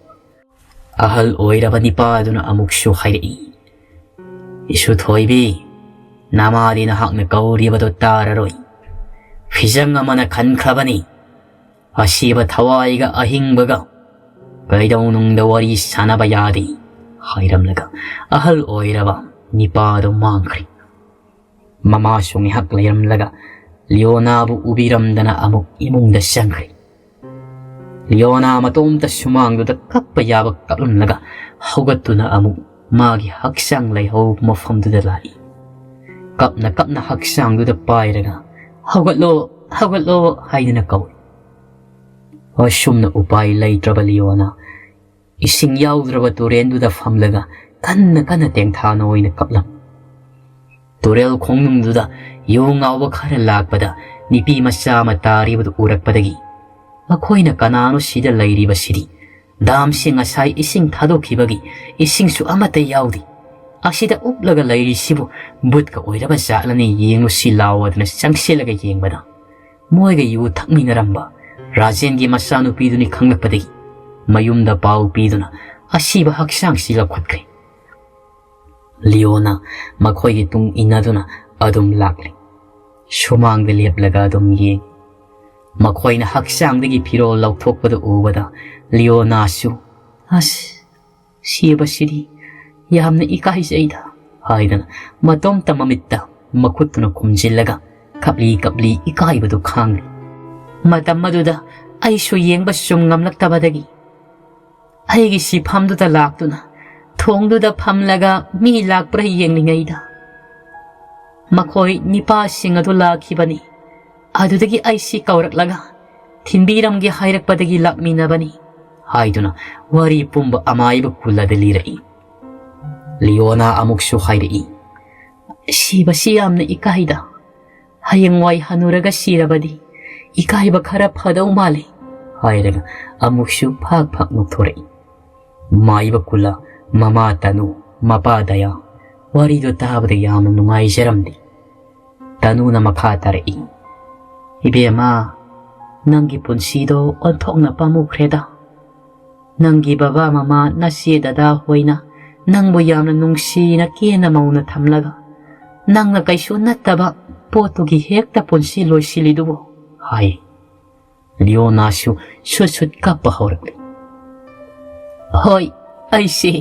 ꯑꯍꯜ ꯑꯣꯏꯔꯕ ꯅꯤꯄꯥꯗꯨꯅ ꯑꯃꯨꯛꯁꯨ ꯍꯥꯏꯔꯛꯏ, "ꯏꯁꯨ ꯊꯣꯏꯕꯤ, ꯅꯃꯥꯗꯤ ꯅꯍꯥꯛꯅ ꯀꯧꯔꯤꯕꯗꯨ ꯇꯥꯔꯔꯣꯏ꯫ ꯐꯤꯖꯪ ꯑꯃꯅ ꯈꯟꯈ꯭ꯔꯕꯅꯤ꯫ ꯑꯁꯤꯕ ꯊꯋꯥꯏꯒ ꯑꯍꯤꯡꯕꯒ ꯀꯩꯗꯧꯅꯨꯡꯗ ꯋꯥꯔꯤ ꯁꯥꯟꯅꯕ ꯌꯥꯗꯦ" ꯍꯥꯏꯔꯝꯂꯒ ꯑꯍꯜ ꯑꯣꯏꯔꯕ ꯅꯤꯄꯥꯗꯨ ꯃꯥꯡꯈ꯭ꯔꯦ꯫ ꯃꯃꯥꯁꯨ ꯉꯥꯏꯍꯥꯛ ꯂꯩꯔꯝꯂꯒ ꯂꯤꯑꯣꯅꯥꯕꯨ ꯎꯕꯤꯔꯝꯗꯅ ꯑꯃꯨꯛ ꯏꯃꯨꯡꯗ ꯆꯪꯈ꯭ꯔꯦ꯫ ꯂꯤꯑꯣꯅꯥ ꯃꯇꯣꯝꯇ ꯁꯨꯃꯥꯡꯗꯨꯗ ꯀꯞꯄ ꯌꯥꯕ ꯀꯞꯂꯝꯂꯒ ꯍꯧꯒꯠꯇꯨꯅ ꯑꯃꯨꯛ ꯃꯥꯒꯤ ꯍꯛꯆꯥꯡ ꯂꯩꯍꯧꯕ ꯃꯐꯝꯗꯨꯗ ꯂꯥꯛꯏ꯫ ꯀꯞꯅ ꯀꯞꯅ ꯍꯛꯆꯥꯡꯗꯨꯗ ꯄꯥꯏꯔꯒ, "ꯍꯧꯒꯠꯂꯣ, ꯍꯧꯒꯠꯂꯣ" ꯍꯥꯏꯗꯨꯅ ꯀꯧꯏ꯫ ꯑꯁꯨꯝꯅ ꯎꯄꯥꯏ ꯂꯩꯇ꯭ꯔꯕ ꯂꯤꯑꯣꯅꯥ ꯏꯁꯤꯡ ꯌꯥꯎꯗ꯭ꯔꯕ ꯇꯨꯔꯦꯟꯗꯨꯗ ꯐꯝꯂꯒ ꯀꯟꯅ ꯀꯟꯅ ꯇꯦꯡꯊꯥꯅ ꯑꯣꯏꯅ ꯀꯞꯂꯝꯃꯤ꯫ ꯇꯨꯔꯦꯜ ꯈꯣꯡꯅꯨꯡꯗꯨꯗ ꯌꯨ ꯉꯥꯎꯕ ꯈꯔ ꯂꯥꯛꯄꯗ ꯅꯨꯄꯤ ꯃꯆꯥ ꯑꯃ ꯇꯥꯔꯤꯕꯗꯨ ꯎꯔꯛꯄꯗꯒꯤ, "ꯃꯈꯣꯏꯅ ꯀꯅꯥꯅꯣ ꯁꯤꯗ ꯂꯩꯔꯤꯕꯁꯤꯗꯤ? ꯗꯥꯝꯁꯤ ꯉꯁꯥꯏ ꯏꯁꯤꯡ ꯊꯥꯗꯣꯛꯈꯤꯕꯒꯤ ꯏꯁꯤꯡꯁꯨ ꯑꯃꯠꯇ ꯌꯥꯎꯗꯦ꯫ ꯑꯁꯤꯗ ꯎꯞꯂꯒ ꯂꯩꯔꯤꯁꯤꯕꯨ ꯚꯨꯠꯀ ꯑꯣꯏꯔꯕ ꯖꯥꯠꯂꯅꯦ, ꯌꯦꯡꯂꯨꯁꯤ ꯂꯥꯎ" ꯑꯗꯨꯅ ꯆꯪꯁꯤꯜꯂꯒ ꯌꯦꯡꯕꯗ, ꯃꯣꯏꯒ ꯌꯨ ꯊꯛꯃꯤꯟꯅꯔꯝꯕ ꯔꯥꯖꯦꯟꯒꯤ ꯃꯆꯥꯅꯨꯄꯤꯗꯨꯅꯤ ꯈꯪꯂꯛꯄꯗꯒꯤ ꯃꯌꯨꯝꯗ ꯄꯥꯎ ꯄꯤꯗꯨꯅ ꯑꯁꯤꯕ ꯍꯛꯆꯥꯡꯁꯤ ꯂꯧꯈꯠꯈ꯭ꯔꯦ꯫ ꯂꯤꯑꯣꯅ ꯃꯈꯣꯏꯒꯤ ꯇꯨꯡ ꯏꯟꯅꯗꯨꯅ ꯑꯗꯨꯝ ꯂꯥꯛꯂꯤ꯫ ꯁꯨꯃꯥꯡꯗ ꯂꯦꯞꯂꯒ ꯑꯗꯨꯝ ꯌꯦꯡ꯫ ꯃꯈꯣꯏꯅ ꯍꯛꯆꯥꯡꯗꯒꯤ ꯐꯤꯔꯣꯜ ꯂꯧꯊꯣꯛꯄꯗꯨ ꯎꯕꯗ ꯂꯤꯑꯣꯅꯥꯁꯨ, "ꯑꯁ, ꯁꯤꯕꯁꯤꯗꯤ ꯌꯥꯝꯅ ꯏꯀꯥꯏꯖꯩꯗ" ꯍꯥꯏꯗꯨꯅ ꯃꯇꯣꯝꯇ ꯃꯃꯤꯠꯇ ꯃꯈꯨꯠꯇꯨꯅ ꯈꯨꯝꯖꯤꯜꯂꯒ ꯀꯞꯂꯤ ꯀꯞꯂꯤ ꯏꯀꯥꯏꯕꯗꯨ ꯈꯥꯡꯂꯤ꯫ ꯃꯇꯝ ꯑꯗꯨꯗ ꯑꯩꯁꯨ ꯌꯦꯡꯕ ꯁꯨꯝ ꯉꯝꯂꯛꯇꯕꯗꯒꯤ ꯑꯩꯒꯤ ꯁꯤꯐꯝꯗꯨꯗ ꯂꯥꯛꯇꯨꯅ ꯊꯣꯡꯗꯨꯗ ꯐꯝꯂꯒ ꯃꯤ ꯂꯥꯛꯄ꯭ꯔꯥ ꯌꯦꯡꯂꯤꯉꯩꯗ ꯃꯈꯣꯏ ꯅꯤꯄꯥꯁꯤꯡ ꯑꯗꯨ ꯂꯥꯛꯈꯤꯕꯅꯤ꯫ ꯑꯗꯨꯗꯒꯤ ꯑꯩꯁꯤ ꯀꯧꯔꯛꯂꯒ ꯊꯤꯟꯕꯤꯔꯝꯒꯦ ꯍꯥꯏꯔꯛꯄꯗꯒꯤ ꯂꯥꯛꯃꯤꯟꯅꯕꯅꯤ ꯍꯥꯏꯗꯨꯅ ꯋꯥꯔꯤ ꯄꯨꯝꯕ ꯑꯃꯥꯏꯕ ꯀꯨꯜꯂꯗ ꯂꯤꯔꯛꯏ꯫ ꯂꯤꯑꯣꯅꯥ ꯑꯃꯨꯛꯁꯨ ꯍꯥꯏꯔꯛꯏ, "ꯁꯤꯕꯁꯤ ꯌꯥꯝꯅ ꯏꯀꯥꯏꯗ꯫ ꯍꯌꯦꯡꯋꯥꯏ ꯍꯅꯨꯔꯒ ꯁꯤꯔꯕꯗꯤ ꯏꯀꯥꯏꯕ ꯈꯔ ꯐꯗꯧ ꯃꯥꯜꯂꯤ" ꯍꯥꯏꯔꯒ ꯑꯃꯨꯛꯁꯨ ꯐꯥꯛ ꯐꯥꯛ ꯅꯣꯛꯊꯣꯔꯛꯏ꯫ ꯃꯥꯏꯕ ꯀꯨꯂ, ꯃꯃꯥ ꯇꯅꯨ, ꯃꯄꯥ ꯗꯌꯥ, ꯋꯥꯔꯤꯗꯨ ꯇꯥꯕꯗ ꯌꯥꯝꯅ ꯅꯨꯡꯉꯥꯏꯖꯔꯝꯗꯦ꯫ ꯇꯅꯨꯅ ꯃꯈꯥ ꯇꯥꯔꯛꯏ, "ꯏꯕꯦꯝꯃ, ꯅꯪꯒꯤ ꯄꯨꯟꯁꯤꯗꯣ ꯑꯣꯟꯊꯣꯛꯅ ꯄꯥꯝꯃꯨꯈ꯭ꯔꯦꯗ꯫ ꯅꯪꯒꯤ ꯕꯕꯥ ꯃꯃꯥ, ꯅꯆꯦ ꯗꯗꯥ ꯍꯣꯏꯅ ꯅꯪꯕꯨ ꯌꯥꯝꯅ ꯅꯨꯡꯁꯤꯅ ꯀꯦꯅ ꯃꯧꯅ ꯊꯝꯂꯒ ꯅꯪꯅ ꯀꯩꯁꯨ ꯅꯠꯇꯕ ꯄꯣꯠꯇꯨꯒꯤ ꯍꯦꯛꯇ ꯄꯨꯟꯁꯤ ꯂꯣꯏꯁꯤꯜꯂꯤꯗꯨꯕꯨ?" ꯍꯥꯏ꯫ ꯂꯤꯑꯣꯅꯥꯁꯨ ꯁꯨꯠ ꯁꯨꯠ ꯀꯞꯄ ꯍꯧꯔꯛꯂꯤ꯫ "ꯍꯣꯏ, ꯑꯩꯁꯦ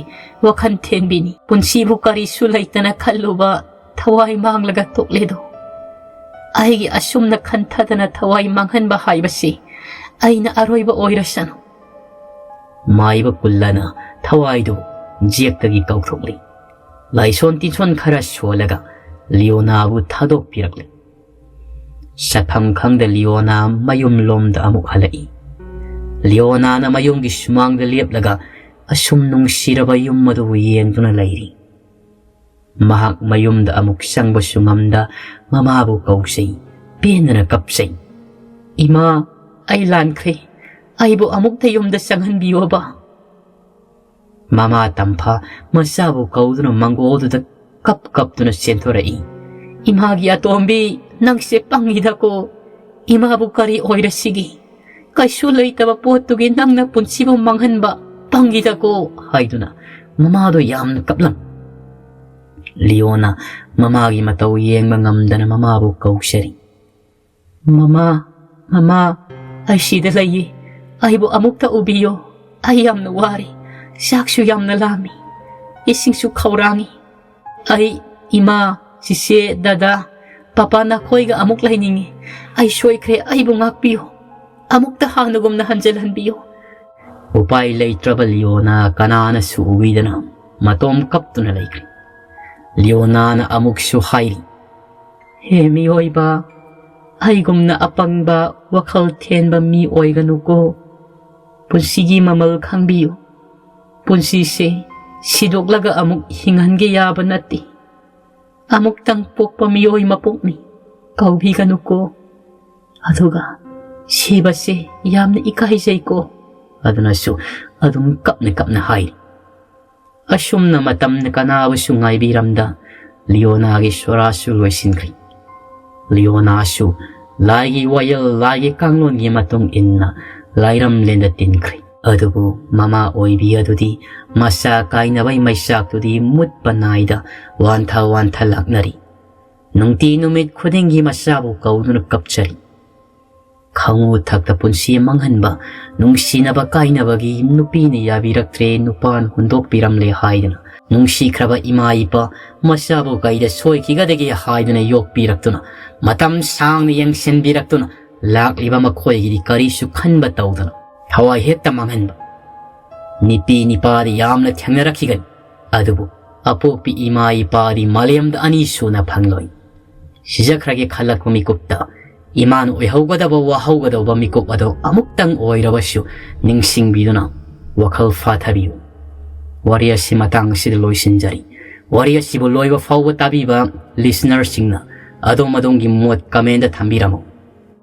ꯋꯥꯈꯜ ꯊꯦꯟꯕꯤꯅꯤ꯫ ꯄꯨꯟꯁꯤꯕꯨ ꯀꯔꯤꯁꯨ ꯂꯩꯇꯅ ꯈꯜꯂꯨꯕ ꯊꯋꯥꯏ ꯃꯥꯡꯂꯒ ꯇꯣꯛꯂꯦꯗꯣ꯫ ꯑꯩꯒꯤ ꯑꯁꯨꯝꯅ ꯈꯟꯊꯗꯅ ꯊꯋꯥꯏ ꯃꯥꯡꯍꯟꯕ ꯍꯥꯏꯕꯁꯤ ꯑꯩꯅ ꯑꯔꯣꯏꯕ ꯑꯣꯏꯔꯁꯅꯨ"꯫ ꯃꯥꯏꯕ ꯀꯨꯜꯂꯅ ꯊꯋꯥꯏꯗꯨ ꯖꯦꯛꯇꯒꯤ ꯀꯧꯊꯣꯛꯂꯤ꯫ ꯂꯥꯏꯁꯣꯟ ꯇꯤꯟꯁꯣꯟ ꯈꯔ ꯁꯣꯜꯂꯒ ꯂꯤꯑꯣꯅꯥꯕꯨ ꯊꯥꯗꯣꯛꯄꯤꯔꯛꯂꯤ꯫ ꯆꯠꯐꯝ ꯈꯪꯗ ꯂꯤꯑꯣꯅꯥ ꯃꯌꯨꯝ ꯂꯣꯝꯗ ꯑꯃꯨꯛ ꯍꯜꯂꯛꯏ꯫ ꯂꯤꯑꯣꯅꯥꯅ ꯃꯌꯨꯝꯒꯤ ꯁꯨꯃꯥꯡꯗ ꯂꯦꯞꯂꯒ ꯑꯁꯨꯝ ꯅꯨꯡꯁꯤꯔꯕ ꯌꯨꯝ ꯑꯗꯨꯕꯨ ꯌꯦꯡꯗꯨꯅ ꯂꯩꯔꯤ꯫ ꯃꯍꯥꯛ ꯃꯌꯨꯝꯗ ꯑꯃꯨꯛ ꯆꯪꯕꯁꯨ ꯉꯝꯗ ꯃꯃꯥꯕꯨ ꯀꯧꯖꯩ, ꯄꯦꯟꯗꯅ ꯀꯞꯆꯩ꯫ "ꯏꯃꯥ, ꯑꯩ ꯂꯥꯟꯈ꯭ꯔꯦ꯫ ꯑꯩꯕꯨ ꯑꯃꯨꯛꯇ ꯌꯨꯝꯗ ꯆꯪꯍꯟꯕꯤꯌꯣꯕ"꯫ ꯃꯃꯥ ꯇꯝꯐꯥ ꯃꯆꯥꯕꯨ ꯀꯧꯗꯨꯅ ꯃꯪꯒꯣꯜꯗꯨꯗ ꯀꯞ ꯀꯞꯇꯨꯅ ꯆꯦꯟꯊꯣꯔꯛꯏ꯫ "ꯏꯃꯥꯒꯤ ꯑꯇꯣꯝꯕꯤ, ꯅꯪꯁꯦ ꯄꯪꯉꯤꯗꯀꯣ꯫ ꯏꯃꯥꯕꯨ ꯀꯔꯤ ꯑꯣꯏꯔꯁꯤꯒꯦ? ꯀꯩꯁꯨ ꯂꯩꯇꯕ ꯄꯣꯠꯇꯨꯒꯤ ꯅꯪꯅ ꯄꯨꯟꯁꯤꯕꯨ ꯃꯥꯡꯍꯟꯕ ꯄꯪꯉꯤꯗꯀꯣ" ꯍꯥꯏꯗꯨꯅ ꯃꯃꯥꯗꯣ ꯌꯥꯝꯅ ꯀꯞꯂꯝ꯫ ꯂꯤꯑꯣꯅ ꯃꯃꯥꯒꯤ ꯃꯇꯧ ꯌꯦꯡꯕ ꯉꯝꯗꯅ ꯃꯃꯥꯕꯨ ꯀꯧꯖꯔꯤ꯫ "ꯃꯃꯥ, ꯃꯃꯥ, ꯑꯩ ꯁꯤꯗ ꯂꯩꯌꯦ꯫ ꯑꯩꯕꯨ ꯑꯃꯨꯛꯇ ꯎꯕꯤꯌꯣ꯫ ꯑꯩ ꯌꯥꯝꯅ ꯋꯥꯔꯦ꯫ ꯆꯥꯛꯁꯨ ꯌꯥꯝꯅ ꯂꯥꯝꯃꯤ꯫ ꯏꯁꯤꯡꯁꯨ ꯈꯧꯔꯥꯡꯉꯤ꯫ ꯑꯩ, ꯏꯃꯥ, ꯆꯤꯆꯦ, ꯗꯗꯥ, ꯄꯄꯥ, ꯅꯈꯣꯏꯒ ꯑꯃꯨꯛ ꯂꯩꯅꯤꯡꯉꯤ꯫ ꯑꯩ ꯁꯣꯏꯈ꯭ꯔꯦ, ꯑꯩꯕꯨ ꯉꯥꯛꯄꯤꯌꯨ꯫ ꯑꯃꯨꯛꯇ ꯍꯥꯟꯅꯒꯨꯝꯅ ꯍꯟꯖꯤꯜꯍꯟꯕꯤꯌꯨ꯫ ꯎꯄꯥꯏ ꯂꯩꯇ꯭ꯔꯕ ꯂꯤꯌꯣꯅꯥ ꯀꯅꯥꯅꯁꯨ ꯎꯕꯤꯗꯅ ꯃꯇꯣꯝ ꯀꯞꯇꯨꯅ ꯂꯩꯈ꯭ꯔꯦ꯫ ꯂꯤꯌꯣꯅꯥꯅ ꯑꯃꯨꯛꯁꯨ ꯍꯥꯏꯔꯤ, "ꯍꯦ ꯃꯤꯑꯣꯏꯕ, ꯑꯩꯒꯨꯝꯅ ꯑꯄꯪꯕ, ꯋꯥꯈꯜ ꯊꯦꯟꯕ ꯃꯤ ꯑꯣꯏꯒꯅꯨꯀꯣ꯫ ꯄꯨꯟꯁꯤꯒꯤ ꯃꯃꯜ ꯈꯪꯕꯤꯌꯨ꯫ ꯄꯨꯟꯁꯤꯁꯦ ꯁꯤꯗꯣꯛꯂꯒ ꯑꯃꯨꯛ ꯍꯤꯡꯍꯟꯒꯦ ꯌꯥꯕ ꯅꯠꯇꯦ꯫ ꯑꯃꯨꯛꯇꯪ ꯄꯣꯛꯄ ꯃꯤꯑꯣꯏ ꯃꯄꯣꯛꯅꯤ꯫ ꯀꯥꯎꯕꯤꯒꯅꯨꯀꯣ꯫ ꯑꯗꯨꯒ ꯁꯤꯕꯁꯦ ꯌꯥꯝꯅ ꯏꯀꯥꯏꯖꯩꯀꯣ"꯫ ꯑꯗꯨꯅꯁꯨ ꯑꯗꯨꯝ ꯀꯞꯅ ꯀꯞꯅ ꯍꯥꯏꯔꯤ꯫ ꯑꯁꯨꯝꯅ ꯃꯇꯝꯅ ꯀꯅꯥꯕꯨꯁꯨ ꯉꯥꯏꯕꯤꯔꯝꯗ ꯂꯤꯌꯣꯅꯥꯒꯤ ꯁꯣꯔꯥꯁꯨ ꯂꯣꯏꯁꯤꯟꯈ꯭ꯔꯦ꯫ ꯂꯤꯌꯣꯅꯥꯁꯨ ꯂꯥꯏꯒꯤ ꯋꯥꯌꯦꯜ, ꯂꯥꯏꯒꯤ ꯀꯥꯡꯂꯣꯟꯒꯤ ꯃꯇꯨꯡ ꯏꯟꯅ ꯂꯥꯏꯔꯝꯂꯦꯟꯗ ꯇꯤꯟꯈ꯭ꯔꯦ꯫ ꯑꯗꯨꯕꯨ ꯃꯃꯥ ꯑꯣꯏꯕꯤ ꯑꯗꯨꯗꯤ ꯃꯆꯥ ꯀꯥꯏꯅꯕꯩ ꯃꯩꯆꯥꯛꯇꯨꯗꯤ ꯃꯨꯠꯄ ꯅꯥꯏꯗ ꯋꯥꯟꯊ ꯋꯥꯟꯊ ꯂꯥꯛꯅꯔꯤ꯫ ꯅꯨꯡꯇꯤ ꯅꯨꯃꯤꯠ ꯈꯨꯗꯤꯡꯒꯤ ꯃꯆꯥꯕꯨ ꯀꯧꯗꯨꯅ ꯀꯞꯆꯔꯤ꯫ ꯈꯪꯉꯨ ꯊꯛꯇ ꯄꯨꯟꯁꯤ ꯃꯥꯡꯍꯟꯕ, ꯅꯨꯡꯁꯤꯅꯕ ꯀꯥꯏꯅꯕꯒꯤ ꯅꯨꯄꯤꯅ ꯌꯥꯕꯤꯔꯛꯇ꯭ꯔꯦ, ꯅꯨꯄꯥꯅ ꯍꯨꯟꯗꯣꯛꯄꯤꯔꯝꯂꯦ ꯍꯥꯏꯗꯨꯅ, ꯅꯨꯡꯁꯤꯈ꯭ꯔꯕ ꯏꯃꯥ ꯏꯄꯥ ꯃꯆꯥꯕꯨ ꯀꯩꯗ ꯁꯣꯏꯈꯤꯒꯗꯒꯦ ꯍꯥꯏꯗꯨꯅ ꯌꯣꯛꯄꯤꯔꯛꯇꯨꯅ, ꯃꯇꯝ ꯁꯥꯡꯅ ꯌꯦꯡꯁꯤꯟꯕꯤꯔꯛꯇꯨꯅ, ꯂꯥꯛꯂꯤꯕ ꯃꯈꯣꯏꯒꯤꯗꯤ ꯀꯔꯤꯁꯨ ꯈꯟꯕ ꯇꯧꯗꯅ ꯊꯋꯥꯏ ꯍꯦꯛꯇ ꯃꯥꯡꯍꯟꯕ꯫ ꯅꯨꯄꯤ ꯅꯤꯄꯥꯗꯤ ꯌꯥꯝꯅ ꯊꯦꯡꯅꯔꯛꯈꯤꯒꯅꯤ, ꯑꯗꯨꯕꯨ ꯑꯄꯣꯛꯄꯤ ꯏꯃꯥ ꯏꯄꯥꯗꯤ ꯃꯥꯂꯦꯝꯗ ꯑꯅꯤ ꯁꯨꯅ ꯐꯪꯂꯣꯏ꯫ ꯁꯤꯖꯈ꯭ꯔꯒꯦ ꯈꯜꯂꯛꯄ ꯃꯤꯀꯨꯞꯇ ꯏꯃꯥꯅ ꯑꯣꯏꯍꯧꯒꯗꯕ, ꯋꯥꯍꯧꯒꯗꯧꯕ ꯃꯤꯀꯨꯞ ꯑꯗꯣ ꯑꯃꯨꯛꯇꯪ ꯑꯣꯏꯔꯕꯁꯨ ꯅꯤꯡꯁꯤꯡꯕꯤꯗꯨꯅ ꯋꯥꯈꯜ ꯐꯥꯊꯕꯤꯌꯨ꯫ ꯋꯥꯔꯤ ꯑꯁꯤ ꯃꯇꯥꯡ ꯑꯁꯤꯗ ꯂꯣꯏꯁꯤꯟꯖꯔꯤ꯫ ꯋꯥꯔꯤ ꯑꯁꯤꯕꯨ ꯂꯣꯏꯕ ꯐꯥꯎꯕ ꯇꯥꯕꯤꯕ listenerꯁꯤꯡꯅ ꯑꯗꯣꯝ ꯑꯗꯣꯝꯒꯤ ꯃꯣꯠ commentꯗ ꯊꯝꯕꯤꯔꯝꯃꯨ꯫